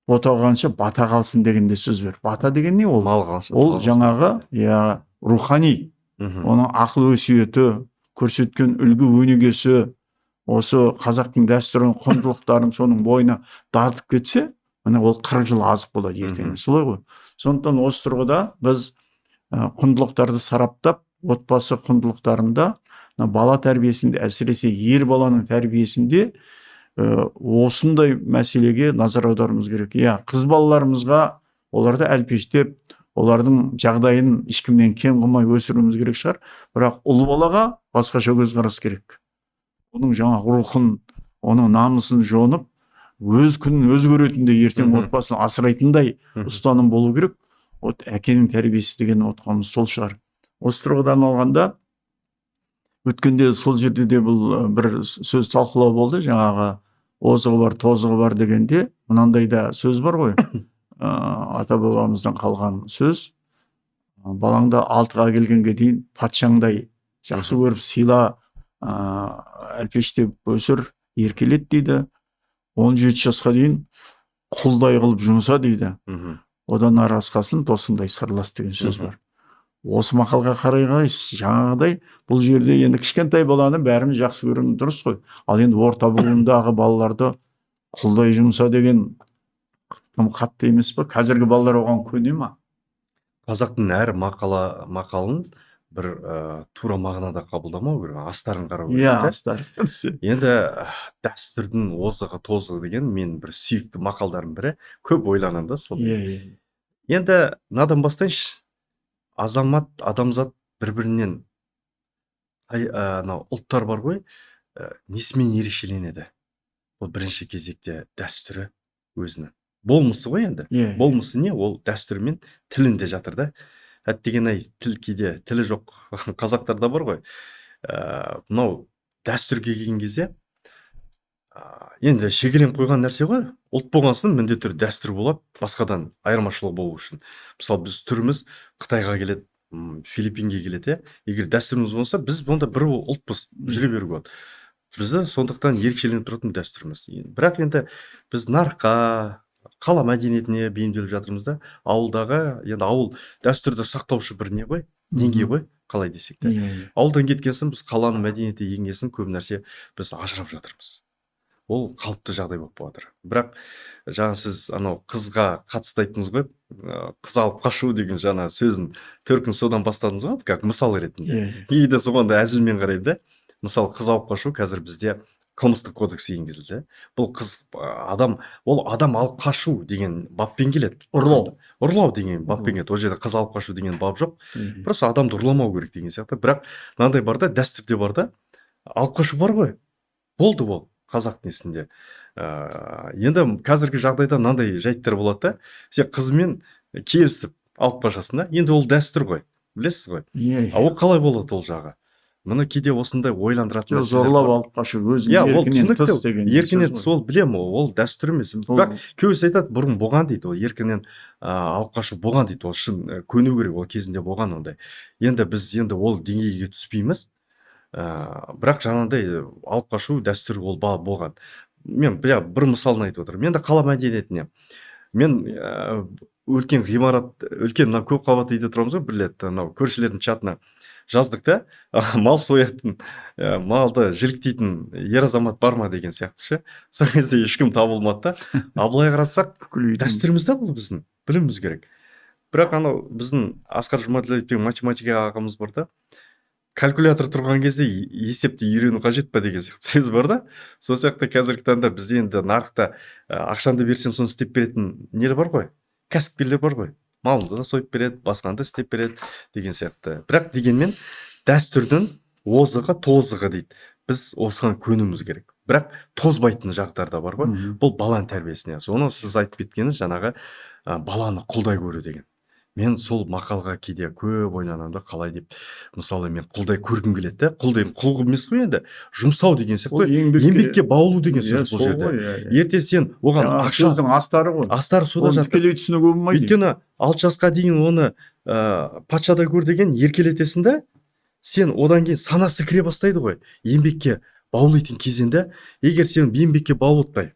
бота қалғанша бата қалсын деген де сөз бар. Бата деген не ол? Мал қалсын. Ол Мал қалсын. жаңағы, иә, рухани, оның ақыл өсиеті, көрсеткен үлгі өнегесі, осы қазақтың дәстүрін, құндылықтарын соның бойына дарытып кетсе, міне, ол 40 жыл азық болады ертең. Солай ғой. Сондықтан осы тұрғыда біз құндылықтарды сараптап, отбасы құндылықтарында, мына бала тәрбиесінде, әсіресе ер баланың тәрбиесінде осындай мәселеге назар аударуымыз керек. Иә, қыз балаларымызға оларды әлпештеп, олардың жағдайын ешкімнен кем қылмай өсіруіміз керек шығар, бірақ ұл балаға басқаша көзқарас керек. Оның жаңағы рухын, оның намысын жонып, өз күнін өзі көретіндей, ертең отбасын асырайтындай ұстаным болу керек. Вот әкенің тәрбиесі деген отқанымыз сол шығар. Осы тұрғыдан алғанда, Өткенде сол жерде де бұл бір сөз талқылау болды, жаңағы озығы бар, тозығы бар дегенде мынандай да сөз бар ғой. Ата бабамыздан қалған сөз. Балаңды 6-ға келгенге дейін патшаңдай жақсы көріп сыйла, әлпештеп өсір, еркелет дейді. 17 жасқа дейін құлдай қылып жұмса дейді. Одан ары асқасын досыңдай сырлас деген сөз бар. Осы мақалға қарай қарайсыз, жаңағыдай бұл жерде енді кішкентай баланы бәріміз жақсы көреміз, дұрыс қой. Ал енді орта буындағы балаларды құлдай жұмса деген тым қатты емес пе? Қазіргі балалар оған көне ма? Қазақтың әр мақалын бір тура мағынада қабылдамау керек, астарын қарау керек. Иә, астары. Енді дәстүрдің озығы тозығы деген мен бір сүйікті мақалдардың бірі. Көп ойланамын да сол. Иә. Енді мынадан бастайыншы. Азамат, адамзат бір-бірінен анау ұлттар бар ғой, несімен ерекшеленеді? Ол бірінші кезекте дәстүрі өзінің. Болмысы ғой енді. Болмысы не? Ол дәстүрі мен тілінде жатыр да. Әттеген-ай, тіл кейде тілі жоқ қазақтарда бар ғой. Мынау дәстүрге келген кезде, енді шегеленіп қойған нәрсе ғой. Ұлт болған соң міндетті түрде дәстүр болады, басқадан айырмашылығы болу үшін. Мысалы, біз түріміз Қытайға келеді, Филиппинге келеді, иә. Егер дәстүріміз болса, біз бұнда бір ұлтпыз, жүре беруге болады. Бізді сондықтан ерекшеленіп тұратын дәстүріміз. Бірақ енді біз нарыққа, қала мәдениетіне бейімделіп жатырмыз да. Ауылдағы, енді ауыл дәстүрді сақтаушы бір не ғой, деңгей ғой, қалай десек те. Ауылдан кеткен соң біз қаланың мәдениеті енген соң көп нәрсе біз ажырап жатырмыз. Ол қалыпты жағдай болып жатыр. Бірақ жаңа сіз анау қызға қатысты айттыңыз ғой, қыз алып қашу деген жаңа сөзін төркін содан бастадыңыз ғой, как мысал ретінде. Кейде соған да әзілмен қараймын да. Мысалы, қыз алып қашу қазір бізде қылмыстық кодекс енгізілді. Бұл қыз адам, ол адам алып қашу деген баппен келеді. Ұрлау. Ұрлау деген баппен келеді. Ол жерде қыз алып қашу деген бап жоқ. Просто адамды ұрламау керек деген сияқты. Бірақ мынандай бар да, дәстүрде бар да, алып қашу бар ғой. Болды ол қазақ несінде. Енді қазіргі жағдайда мынандай жайттар болады да. Сен қызмен келісіп алып қашасың да. Енді ол дәстүр ғой. Білесіз ғой. А ол қалай болады ол жағы? Мұны кейде осындай ойландыратын нәрселер зорлап бар. алып қашу, өзінің еркінен тыс деген еркінен тыс, ол білемін, ол дәстүр емес. Бірақ көбісі айтады, бұрын болған дейді, ол еркінен алып қашу болған дейді, ол шын көну керек, ол кезінде болған ондай. Енді біз енді ол деңгейге түспейміз. Бірақ жаңағыдай алып қашу дәстүр ол болған. Мен бір мысалын айтып отырмын. Енді қала мәдениетіне. Мен үлкен ғимарат, үлкен мына көп қабатты үйде тұрамыз ғой, бір рет анау көршілердің чатына жаздық та, мал соятын, малды жіліктейтін ер азамат бар ма деген сияқты ше. Сол кезде ешкім табылмады да. Ал былай қарасақ, дәстүріміз да бұл біздің, білуіміз керек. Бірақ анау біздің Асқар Жұмаділдаев деген математика ағамыз бар да, калькулятор тұрған кезде есепті үйрену қажет па деген сияқты сөз бар да. Сол сияқты қазіргі таңда бізде енді нарықта ақшаңды берсең соны істеп беретін нелер бар ғой, кәсіпкерлер бар ғой. Малыңды да сойып береді, басқаны да істеп береді деген сияқты. Бірақ дегенмен дәстүрдің озығы тозығы дейді. Біз осыған көнуіміз керек. Бірақ тозбайтын жақтар да бар ғой. Бұл баланың тәрбиесіне. Соны сіз айтып кеткеніңіз жаңағы баланы құлдай көру деген. Мен сол мақалға кейде көп ойланамын да, қалай деп. Мысалы, мен құлдай көргім келеді да. Құл деген құл емес қой енді. Жұмсау деген сияқты ғой. Еңбекке баулу деген сөз бұл жерде. Ертең сен оған ақша сөздің астары ғой. Астары сода жатыр. Тікелей түсінуге болмайды. Өйткені 6 жасқа дейін оны патшада көр деген еркелетесің да, сен одан кейін санасы кіре бастайды ғой. Еңбекке баулитын кезеңде, егер сен еңбекке баулытпай,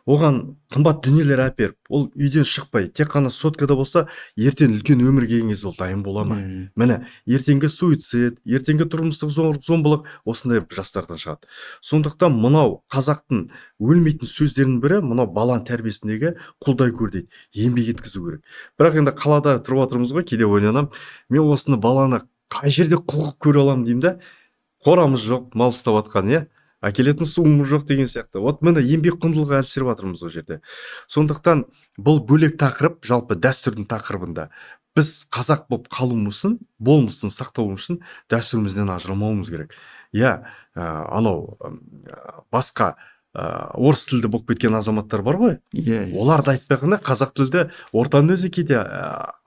оған қымбат дүниелер әперіп, ол үйден шықпай, тек қана соткада болса, ертең үлкен өмір келген кезде ол дайын бола ма? Міне, ертеңгі суицид, ертеңгі тұрмыстық зомбылық осындай жастардан шығады. Сондықтан мынау қазақтың өлмейтін сөздерінің бірі, мынау баланың тәрбиесіндегі құлдай көр дейді, еңбек еткізу керек. Бірақ енді қалада тұрып жатырмыз ғой, кейде ойланамын, мен осыны баланы қай жерде құл қылып көре аламын деймін да, қорамыз жоқ, мал ұстап жатқан, иә? Әкелетін суымыз жоқ деген сияқты. Вот міне еңбек құндылығы әлсіреп жатырмыз ол жерде. Сондықтан бұл бөлек тақырып, жалпы дәстүрдің тақырыбында. Біз қазақ болып қалуымыз үшін, болмысын сақтауымыз үшін дәстүрімізден ажырамауымыз керек. Иә, анау басқа Орыс тілді болып кеткен азаматтар бар ғой. Иә, иә. Оларды айтпай ақ қана, қазақ тілді ортаның өзі кейде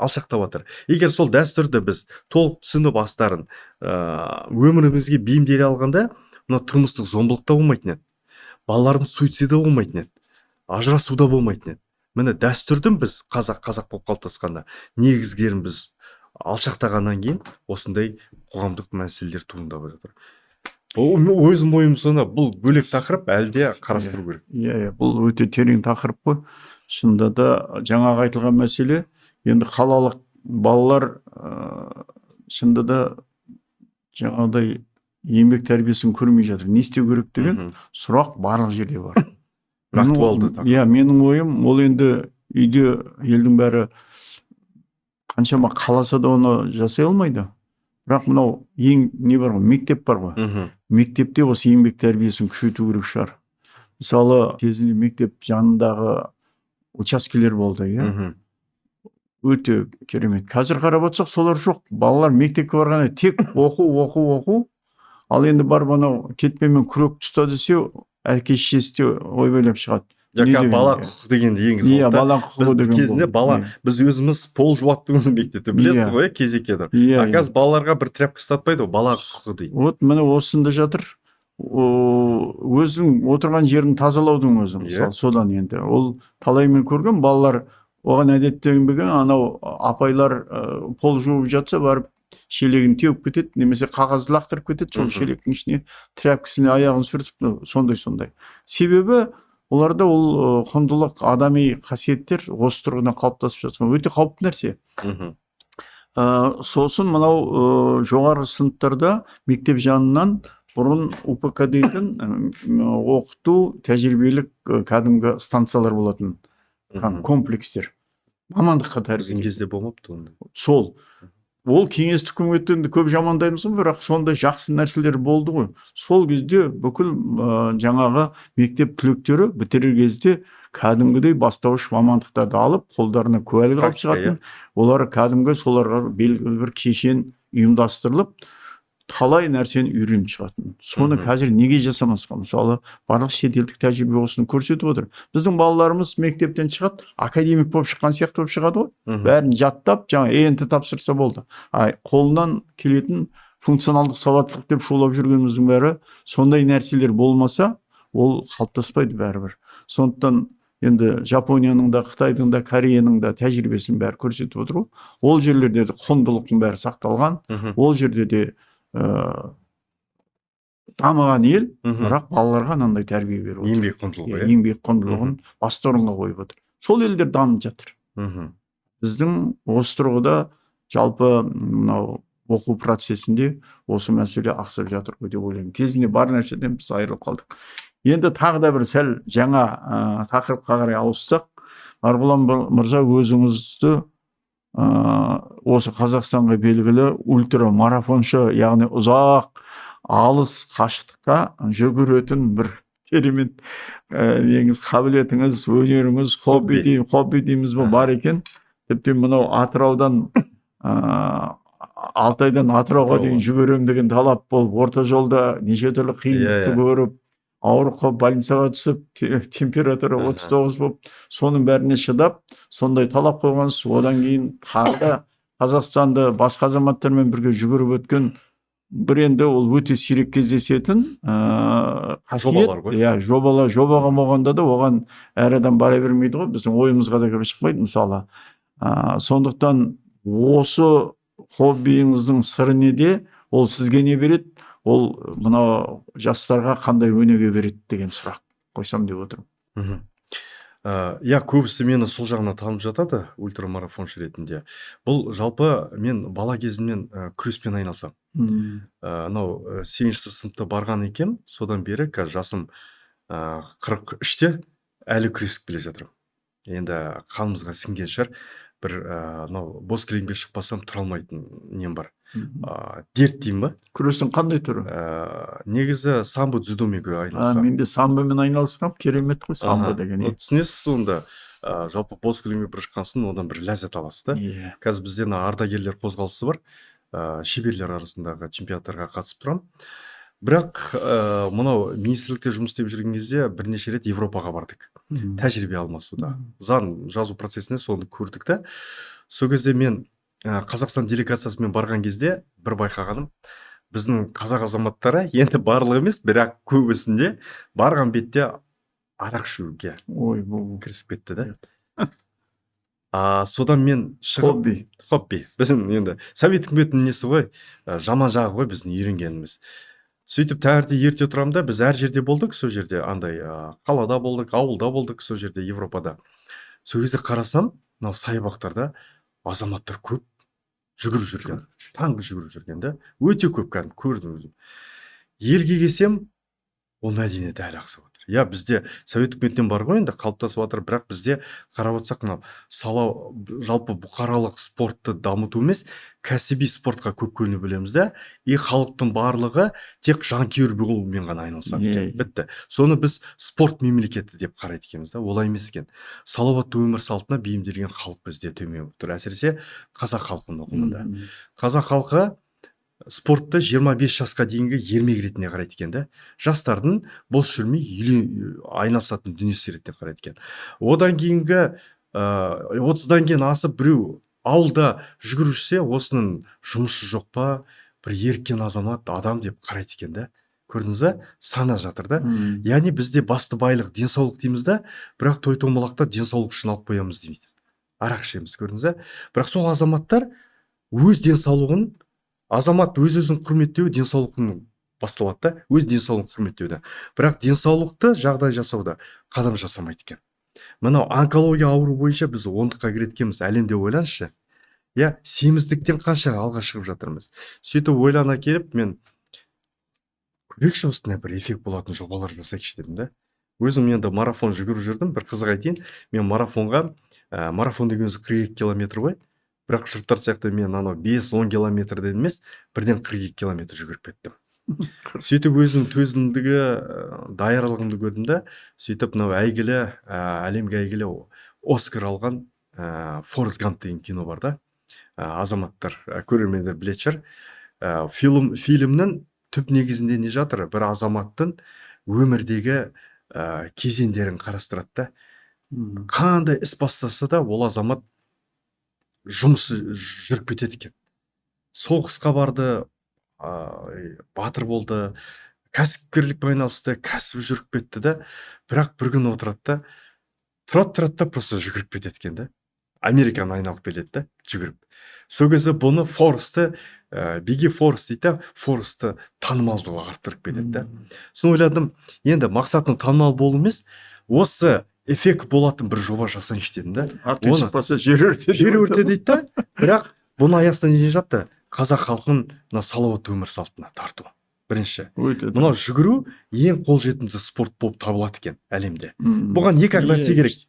алшақтап жатыр. Егер сол дәстүрді біз толық түсініп, астарын өмірімізге бейімделе алғанда, мына тұрмыстық зомбылық та болмайтын еді, балалардың суициді болмайтын еді, ажырасу да болмайтын еді. Міне, дәстүрдің біз қазақ болып қалыптасқанда негізгерін біз алшақтағаннан кейін осындай қоғамдық мәселелер туындап жатыр. Өзім ойым соны, бұл бөлек тақырып, әлі де қарастыру керек. Иә, бұл өте терең тақырып қой. Шынында да, жаңағы айтылған мәселе, енді қалалық балалар шынында да жаңағыдай еңбек тәрбиесін көрмей жатыр, не істеу керек деген сұрақ барлық жерде бар. Актуалды тақырып. Иә, менің ойым, ол енді үйде елдің бәрі қаншама қаласа да, оны жасай алмайды. Бірақ мынау ең не бар ғой, мектеп бар ғой. Мектепте осы еңбек тәрбиесін күшейту керек шығар. Мысалы, кезінде мектеп жанындағы учаскелер болды, иә. Өте керемет. Қазір қарап отырсақ, солар жоқ. Балалар мектепке барғанда тек оқу, оқу, оқу. Ал енді барып анау кетпенмен күрек ұста десе, әке шешесі де ойбайлап шығады. Не Жаңа деген, бала иә. құқығы дегенді енгізіп Иә, алды да. бала Біз құқығы деген кезінде болды. бала, біз өзіміз пол жуатынбыз мектепте, білесіз ғой, иә, кезекке тұрып. Иә, А иә. қазір балаларға бір тряпка ұстатпайды ғой, бала құқығы дейді. Вот міне, осында жатыр. Өзің отырған жерін тазалаудың өзі, мысалы, содан енді ол талай мен көрген, балалар оған әдеттенбеген, анау апайлар пол жуып жатса, барып шелегін теуіп кетеді немесе қағаз лақтырып кетеді сол шелектің ішіне, тряпкасіне аяғын сүртіп, ну, сондай. Себебі оларда ол құндылық, адами қасиеттер осы тұрғыдан қалыптасып жатқан. Өте қауіпті нәрсе. Сосын мынау жоғарғы сыныптарда мектеп жанынан бұрын УПК дейтін оқыту тәжірибелік кәдімгі станциялар болатын, комплекстер мамандыққа Біздің тәрбиелейтін. кезде болмапты ондай. Сол ол кеңестік үкіметті енді көп жамандаймыз ғой, бірақ сондай жақсы нәрселер болды ғой. Сол кезде бүкіл жаңағы мектеп түлектері бітірер кезде кәдімгідей бастауыш мамандықтарды алып, қолдарына куәлік алып Практика, шығатын. Олар кәдімгі соларға белгілі бір кешен ұйымдастырылып, талай нәрсені үйреніп шығатын. Соны қазір неге жасамасқа? Мысалы, барлық шетелдік тәжірибе осыны көрсетіп отыр. Біздің балаларымыз мектептен шығады, академик болып шыққан сияқты болып шығады ғой. Бәрін жаттап, жаңа ЕНТ тапсырса болды. А қолынан келетін функционалдық сауаттылық деп шулап жүргеніміздің бәрі, сондай нәрселер болмаса, ол қалыптаспайды бәрібір. Сондықтан енді Жапонияның да, Қытайдың да, Кореяның да тәжірибесін бәрі көрсетіп отыр ғой. Ол жерлерде де құндылықтың бәрі сақталған. Ол жерде де дамыған ел, бірақ балаларға мынандай тәрбие беріп отыр. Еңбек құндылығы, Иә, иә. еңбек құндылығын басты орынға қойып отыр. Сол елдер дамып жатыр. Біздің осы тұрғыда жалпы мынау оқу процесінде осы мәселе ақсап жатыр ғой деп ойлаймын. Кезінде бар нәрседен біз айырылып қалдық. Енді тағы да бір сәл жаңа тақырыпқа қарай ауыссақ. Марғұлан мырза, өзіңізді осы Қазақстанға белгілі ультрамарафоншы, яғни ұзақ алыс қашықтыққа жүгіретін бір керемет неңіз, қабілетіңіз, өнеріңіз, хобби Хобби. Хобби дейміз бе, бар екен. Тіптен мынау Атыраудан Алтайдан Атырауға дейін жүгіремін деген талап болып, орта жолда неше түрлі қиындықты Иә, иә. көріп, ауырып қалып, больницаға түсіп, температура 39 болып, соның бәріне шыдап, сондай талап қойғансыз. Одан кейін тағы да Қазақстанды басқа азаматтармен бірге жүгіріп өткен бір, енді ол өте сирек кездесетін қасиет. Жобалар ғой. Иә, жобалар. Жобаға болғанда да, оған әр адам бара бермейді ғой, біздің ойымызға да кіріп шықпайды, мысалы. Сондықтан осы хоббиіңіздің сыры неде, ол сізге не береді, ол мынау жастарға қандай өнеге береді деген сұрақ қойсам деп отырмын. Иә, көбісі мені сол жағынан танып жатады, ультрамарафоншы ретінде. Бұл жалпы мен бала кезімнен күреспен айналысамын. Анау 8-ші сыныпта барған екем, содан бері қазір жасым 43-те, әлі күресіп келе жатырмын. Енді қанымызға сіңген шығар. Бір анау бос кілемге шықпасам, тұра алмайтын нем бар. Дерт деймін ба? Күрестің қандай түрі? Негізі самбо, дзюдомен айналысамын. Мен де самбомен айналысқанмын, керемет қой самбо деген. Ну, түсінесіз сонда, жалпы бос кілемге бір шыққан соң, одан бір ләззат аласыз да. Қазір бізде мына ардагерлер қозғалысы бар, шеберлер арасындағы чемпионаттарға қатысып тұрамын. Бірақ мынау министрлікте жұмыс істеп жүрген кезде бірнеше рет Европаға бардық. Тәжірибе алмасуда. Заң жазу процесінде соны көрдік та. Сол кезде мен Қазақстан делегациясымен барған кезде бір байқағаным, біздің қазақ азаматтары, енді барлығы емес, бірақ көбісінде барған бетте арақ ішуге Ой, бұл кірісіп кетті да. Содан мен шығып хобби. Хобби. Біздің енді совет үкіметінің несі ғой, жаман жағы ғой біздің үйренгеніміз. Сөйтіп таңертең ерте тұрамын да, біз әр жерде болдық, сол жерде андай қалада болдық, ауылда болдық, сол жерде Европада. Сол кезде қарасам, мынау саябақтарда азаматтар көп жүгіріп жүрген, таңғы жүгіріп жүрген да, өте көп, кәдімгі көрдім өзім. Елге келсем, ол мәдениет әлі ақсап жатыр. Иә, бізде совет үкіметінен бар ғой енді, қалыптасып жатыр, бірақ бізде қарап отырсақ, мынау сала жалпы бұқаралық спортты дамыту емес, кәсіби спортқа көп көңіл бөлеміз да, и халықтың барлығы тек жанкүйер болумен ғана айналысады екен. Бітті. Соны біз спорт мемлекеті деп қарайды екенбіз да, олай емес екен. Салауатты өмір салтына бейімделген халық бізде төмен болып тұр, әсіресе қазақ халқының ұғымында. Қазақ халқы спортты 25 жасқа дейінгі ермек ретінде қарайды екен да. Жастардың бос жүрмей айналысатын дүниесі ретінде қарайды екен. Одан кейінгі 30-дан кейін асып біреу ауылда жүгіріп жүрсе, осының жұмысы жоқ па, бір еріккен азамат адам деп қарайды екен да. Көрдіңіз ба? Сана жатыр да. Яғни бізде басты байлық денсаулық дейміз да, бірақ той томалақта денсаулық үшін алып қоямыз демейді. Арақ ішеміз, көрдіңіз ба? Бірақ сол азаматтар өз денсаулығын, азамат өз өзін құрметтеуі денсаулықтың басталады да, өз денсаулығын құрметтеуде. Бірақ денсаулықты жағдай жасауда қадам жасамайды екен. Мынау онкология ауру бойынша біз ондыққа кіреді екенбіз әлемде, ойлаңызшы. Иә, семіздіктен қанша алға шығып жатырмыз. Сөйтіп ойлана келіп, мен көрейікші, осындай бір эффект болатын жобалар жасайықшы дедім да. Өзім енді марафон жүгіріп жүрдім, бір қызық айтайын. Мен марафонға, марафон деген өзі 42 километр ғой. Бірақ жұрттар сияқты мен анау 5-10 километрден емес, бірден 42 километр жүгіріп кеттім. Сөйтіп өзім төзімдігі, даярлығымды көрдім да, сөйтіп мынау әйгілі, әлемге әйгілі Оскар алған Форрест Гамп деген кино бар да. Азаматтар, көрермендер білетін шығар. Фильмнің түп негізінде не жатыр? Бір азаматтың өмірдегі кезеңдерін қарастырады да. Қандай іс бастаса да, ол азамат жұмысы жүріп кетеді екен. Соғысқа барды, батыр болды, кәсіпкерлікпен айналысты, кәсібі жүріп кетті да, бірақ бір күні отырады да, тұрады да, просто жүгіріп кетеді екен да. Американы айналып келеді да, жүгіріп. Сол кезде бұны Форесті, Беги, Форест дейді да, Форесті танымалдығы арттырып кетеді да. Соны ойладым, енді мақсатым танымал болу емес, осы эффект болатын бір жоба жасайыншы дедім да. Ат шықпаса жер өрте. Жер өрте дейді да, бірақ бұның аясында не жатты? Қазақ халқын мына салауатты өмір салтына тарту. Бірінші. Өте. Мынау жүгіру ең қолжетімді спорт болып табылады екен әлемде. Бұған екі ақ нәрсе керек.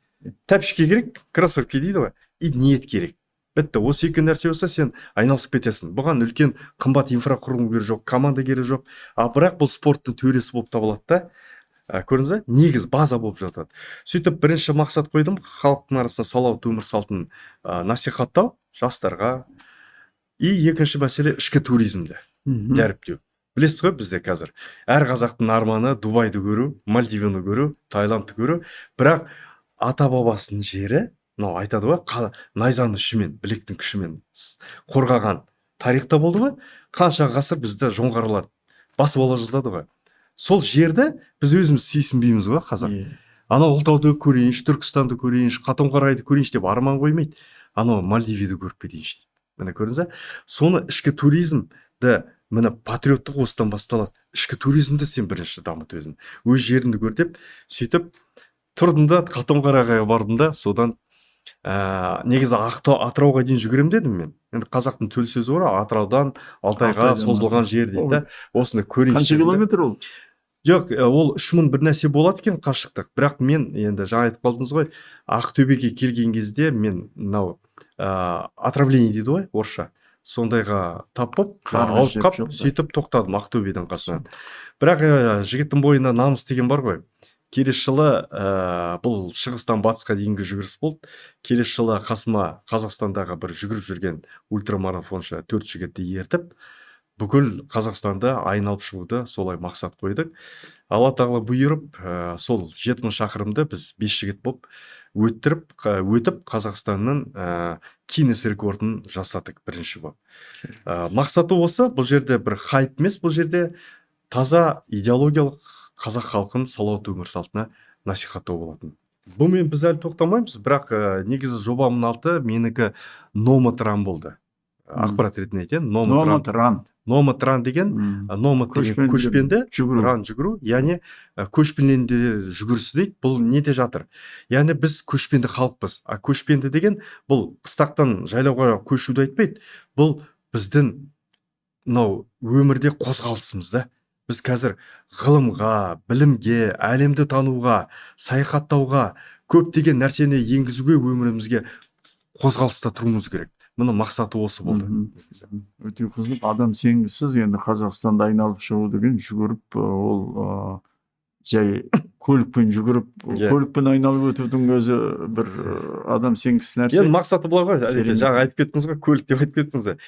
Тәпішке керек, кроссовки дейді ғой, и ниет керек. Бітті, осы екі нәрсе болса, сен айналысып кетесің. Бұған үлкен қымбат инфрақұрылым керек жоқ, команда керек жоқ. А бірақ бұл спорттың төресі болып табылады да. Көрдіңіз ба? Негіз, база болып жатады. Сөйтіп бірінші мақсат қойдым, халықтың арасында салауатты өмір салтын насихаттау жастарға. И екінші мәселе ішкі туризмді дәріптеу. Білесіз ғой, бізде қазір әр қазақтың арманы Дубайды көру, Мальдиваны көру, Таиландты көру. Бірақ ата бабасының жері, мынау айтады ғой, найзаның ұшымен, білектің күшімен қорғаған тарихта болды ғой. Қанша ғасыр бізді жоңғарлар басып ала жаздады ғой. Сол жерді біз өзіміз сүйсінбейміз ғой, қазақ. Анау Ұлытауды көрейінші, Түркістанды көрейінші, Қатонқарағайды көрейінші деп арман қоймайды. Анау Мальдивиді көріп кетейінші дейді. Міне, көрдіңіз ба? Соны ішкі туризмді, міне, патриоттық осыдан басталады. Ішкі туризмді сен бірінші дамыт өзің. Өз жеріңді көр деп, сөйтіп тұрдым да, Қатонқарағайға бардым да, содан негізі Атырауға дейін жүгіремін дедім мен. Енді қазақтың төл сөзі бар, Атыраудан Алтайға созылған жер дейді да. Осыны көрейінші. Қанша километр ол? Жоқ, ол 3000 бір нәрсе болады екен қашықтық. Бірақ мен енді жаңа айтып қалдыңыз ғой, Ақтөбеге келген кезде мен мынау отравление дейді ғой орысша, сондайға тап болып, ауырып қалып, сөйтіп тоқтадым Ақтөбеден қасынан. Бірақ жігіттің бойында намыс деген бар ғой. Келесі жылы бұл шығыстан батысқа дейінгі жүгіріс болды. Келесі жылы қасыма Қазақстандағы бір жүгіріп жүрген ультрамарафоншы 4 жігітті ертіп, Бүкіл Қазақстанды айналып шығуды солай мақсат қойдық. Алла тағала бұйырып, сол 7000 шақырымды біз 5 жігіт болып өтіп Қазақстанның Гиннес рекордын жасадық бірінші болып. Мақсаты осы, бұл жерде бір хайп емес, бұл жерде таза идеологиялық қазақ халқын салауатты өмір салтына насихаттау болатын. Бұнымен біз әлі тоқтамаймыз, бірақ негізі жобамның аты менікі Nomad Run болды. Ақпарат ретінде айтайын, Nomad Run. Nomad Run. Nomad Run деген, nomad деген көшпенді, жүгіру. Run жүгіру, яғни көшпенділер жүгірісі дейді. Бұл неде жатыр? Яғни біз көшпенді халықпыз. А көшпенді деген бұл қыстақтан жайлауға көшуді айтпайды. Бұл біздің мынау өмірде қозғалысымыз да. Біз қазір ғылымға, білімге, әлемді тануға, саяхаттауға, көптеген нәрсені енгізуге өмірімізге қозғалыста тұруымыз керек. Мұның мақсаты осы болды. Өте қызық. Адам сенгісіз, енді Қазақстанда айналып шығу деген жүгіріп, ол жай көлікпен жүгіріп, көлікпен айналып өтудің өзі бір адам сенгісіз нәрсе. Енді мақсаты былай ғой, Әлеке, жаңа айтып кеттіңіз ғой, көлік деп айтып кеттіңіз ғой.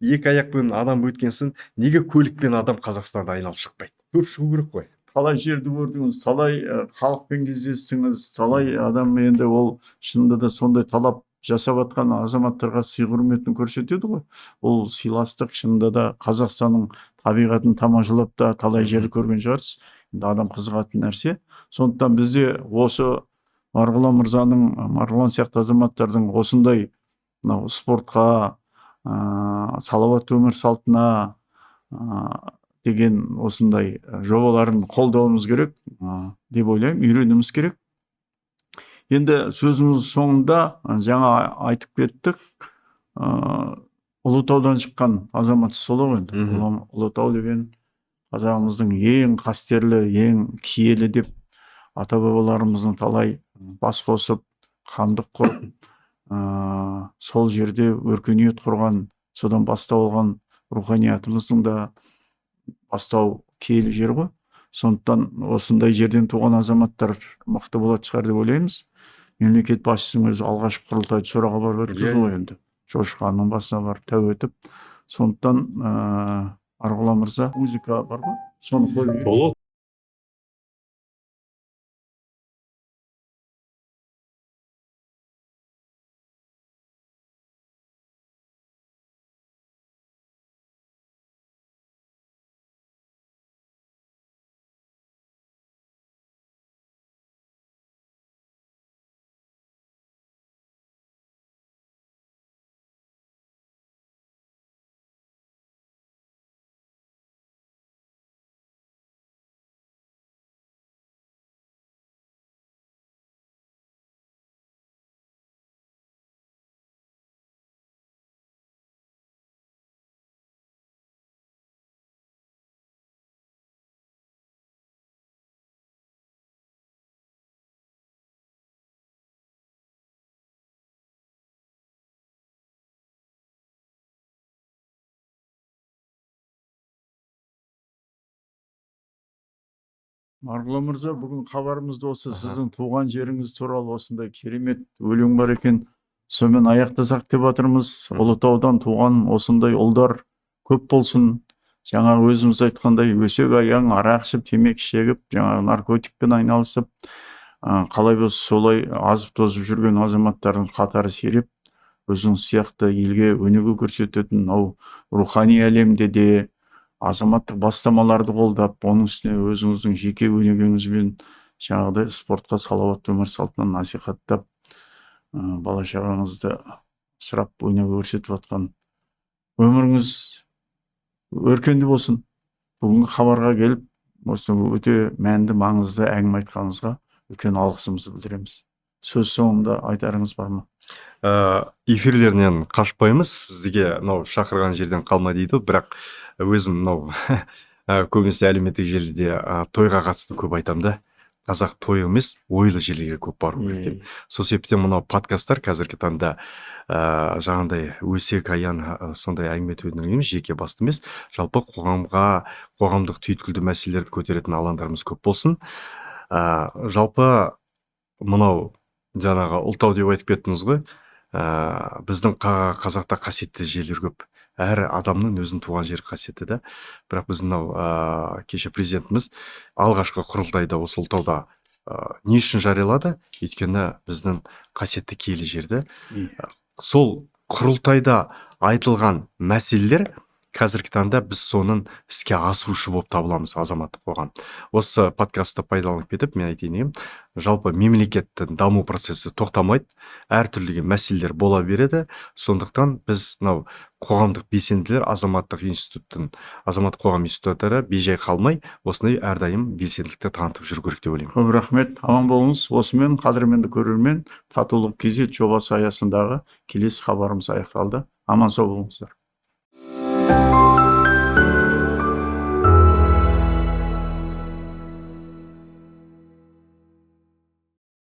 Екі аяқпен адам өткенсін, неге көлікпен адам Қазақстанда айналып шықпайды? Көп шығу керек қой. Талай жерді көрдіңіз, талай халықпен кездестіңіз, талай адам енді ол шынында да сондай талап жасап жатқан азаматтарға сый құрметін көрсетеді ғой. Ол сыйластық шынында да Қазақстанның табиғатын тамашалап та талай жерді көрген шығарсыз. Енді адам қызығатын нәрсе. Сондықтан бізде осы Марғұлан мырзаның, Марғұлан сияқты азаматтардың осындай мынау спортқа, салауатты өмір салтына деген осындай жобаларын қолдауымыз керек деп ойлаймын, үйренуіміз керек. Енді сөзіміз соңында жаңа айтып кеттік, Ұлытаудан шыққан азаматсыз сол ғой енді. Ұлытау деген қазағымыздың ең қастерлі, ең киелі деп ата-бабаларымыздың талай бас қосып, хандық құрып, сол жерде өркениет құрған, содан бастау алған руханиятымыздың да бастау киелі жер ғой. Сондықтан осындай жерден туған азаматтар мықты болатын шығар деп ойлаймыз. Мемлекет басшысының өзі алғашқы құрылтайды сораға барып өткізді ғой енді. Жошы ханның басына барып тәу етіп. Сондықтан Марғұлан мырза, музыка бар ғой, соны қойып жіберейік. Болады. Марғұлан мырза, бүгін хабарымызды осы сіздің туған жеріңіз туралы осындай керемет өлең бар екен, сонымен аяқтасақ деп жатырмыз. Ұлытаудан туған осындай ұлдар көп болсын. Жаңа өзіміз айтқандай, өсек аяң, арақ ішіп, темекі шегіп, жаңағы наркотикпен айналысып, қалай болса солай азып тозып жүрген азаматтардың қатары сиреп, өзіңіз сияқты елге өнеге көрсететін мынау рухани әлемде де азаматтық бастамаларды қолдап, оның үстіне өзіңіздің жеке өнегеңізбен жаңағыдай спортқа, салауатты өмір салтына насихаттап, бала шағаңызды асырап өнеге көрсетіп жатқан өміріңіз өркенді болсын. Бүгінгі хабарға келіп, осы өте мәнді, маңызды әңгіме айтқаныңызға үлкен алғысымызды білдіреміз. Сөз соңында айтарыңыз бар ма? Эфирлерінен қашпаймыз, сізге мынау шақырған жерден қалма дейді, бірақ өзім мынау көбінесе әлеуметтік желіде тойға қатысты көп айтамын да. Қазақ той емес, ойлы жерлерге көп бару керек деп. Сол себептен мынау подкасттар қазіргі таңда, жаңағындай өсек аян, сондай әңгіме төңірегі емес, жеке басты емес, жалпы қоғамға, қоғамдық түйткілді мәселелерді көтеретін алаңдарымыз көп болсын. Жалпы мынау жаңағы Ұлытау деп айтып кеттіңіз ғой, біздің қазақта қасиетті жерлер көп. Әр адамның өзінің туған жері қасиетті да. Бірақ біздің мынау кеше президентіміз алғашқы құрылтайда осы Ұлытауда не үшін жариялады? Өйткені біздің қасиетті киелі жерді. Сол құрылтайда айтылған мәселелер қазіргі таңда біз соның іске асырушы болып табыламыз, азаматтық қоғам. Осы подкастты пайдаланып кетіп, мен айтайын дегенім, жалпы мемлекеттің даму процесі тоқтамайды, әртүрлі мәселелер бола береді. Сондықтан біз мынау қоғамдық белсенділер, азаматтық институттың, азаматтық қоғам институттары бейжай қалмай, осындай әрдайым белсенділікті танытып жүру керек деп ойлаймын. Көп рахмет, аман болыңыз. Осымен, қадірменді көрермен, Татулық KZ жобасы аясындағы келесі хабарымыз аяқталды. Аман сау болыңыздар.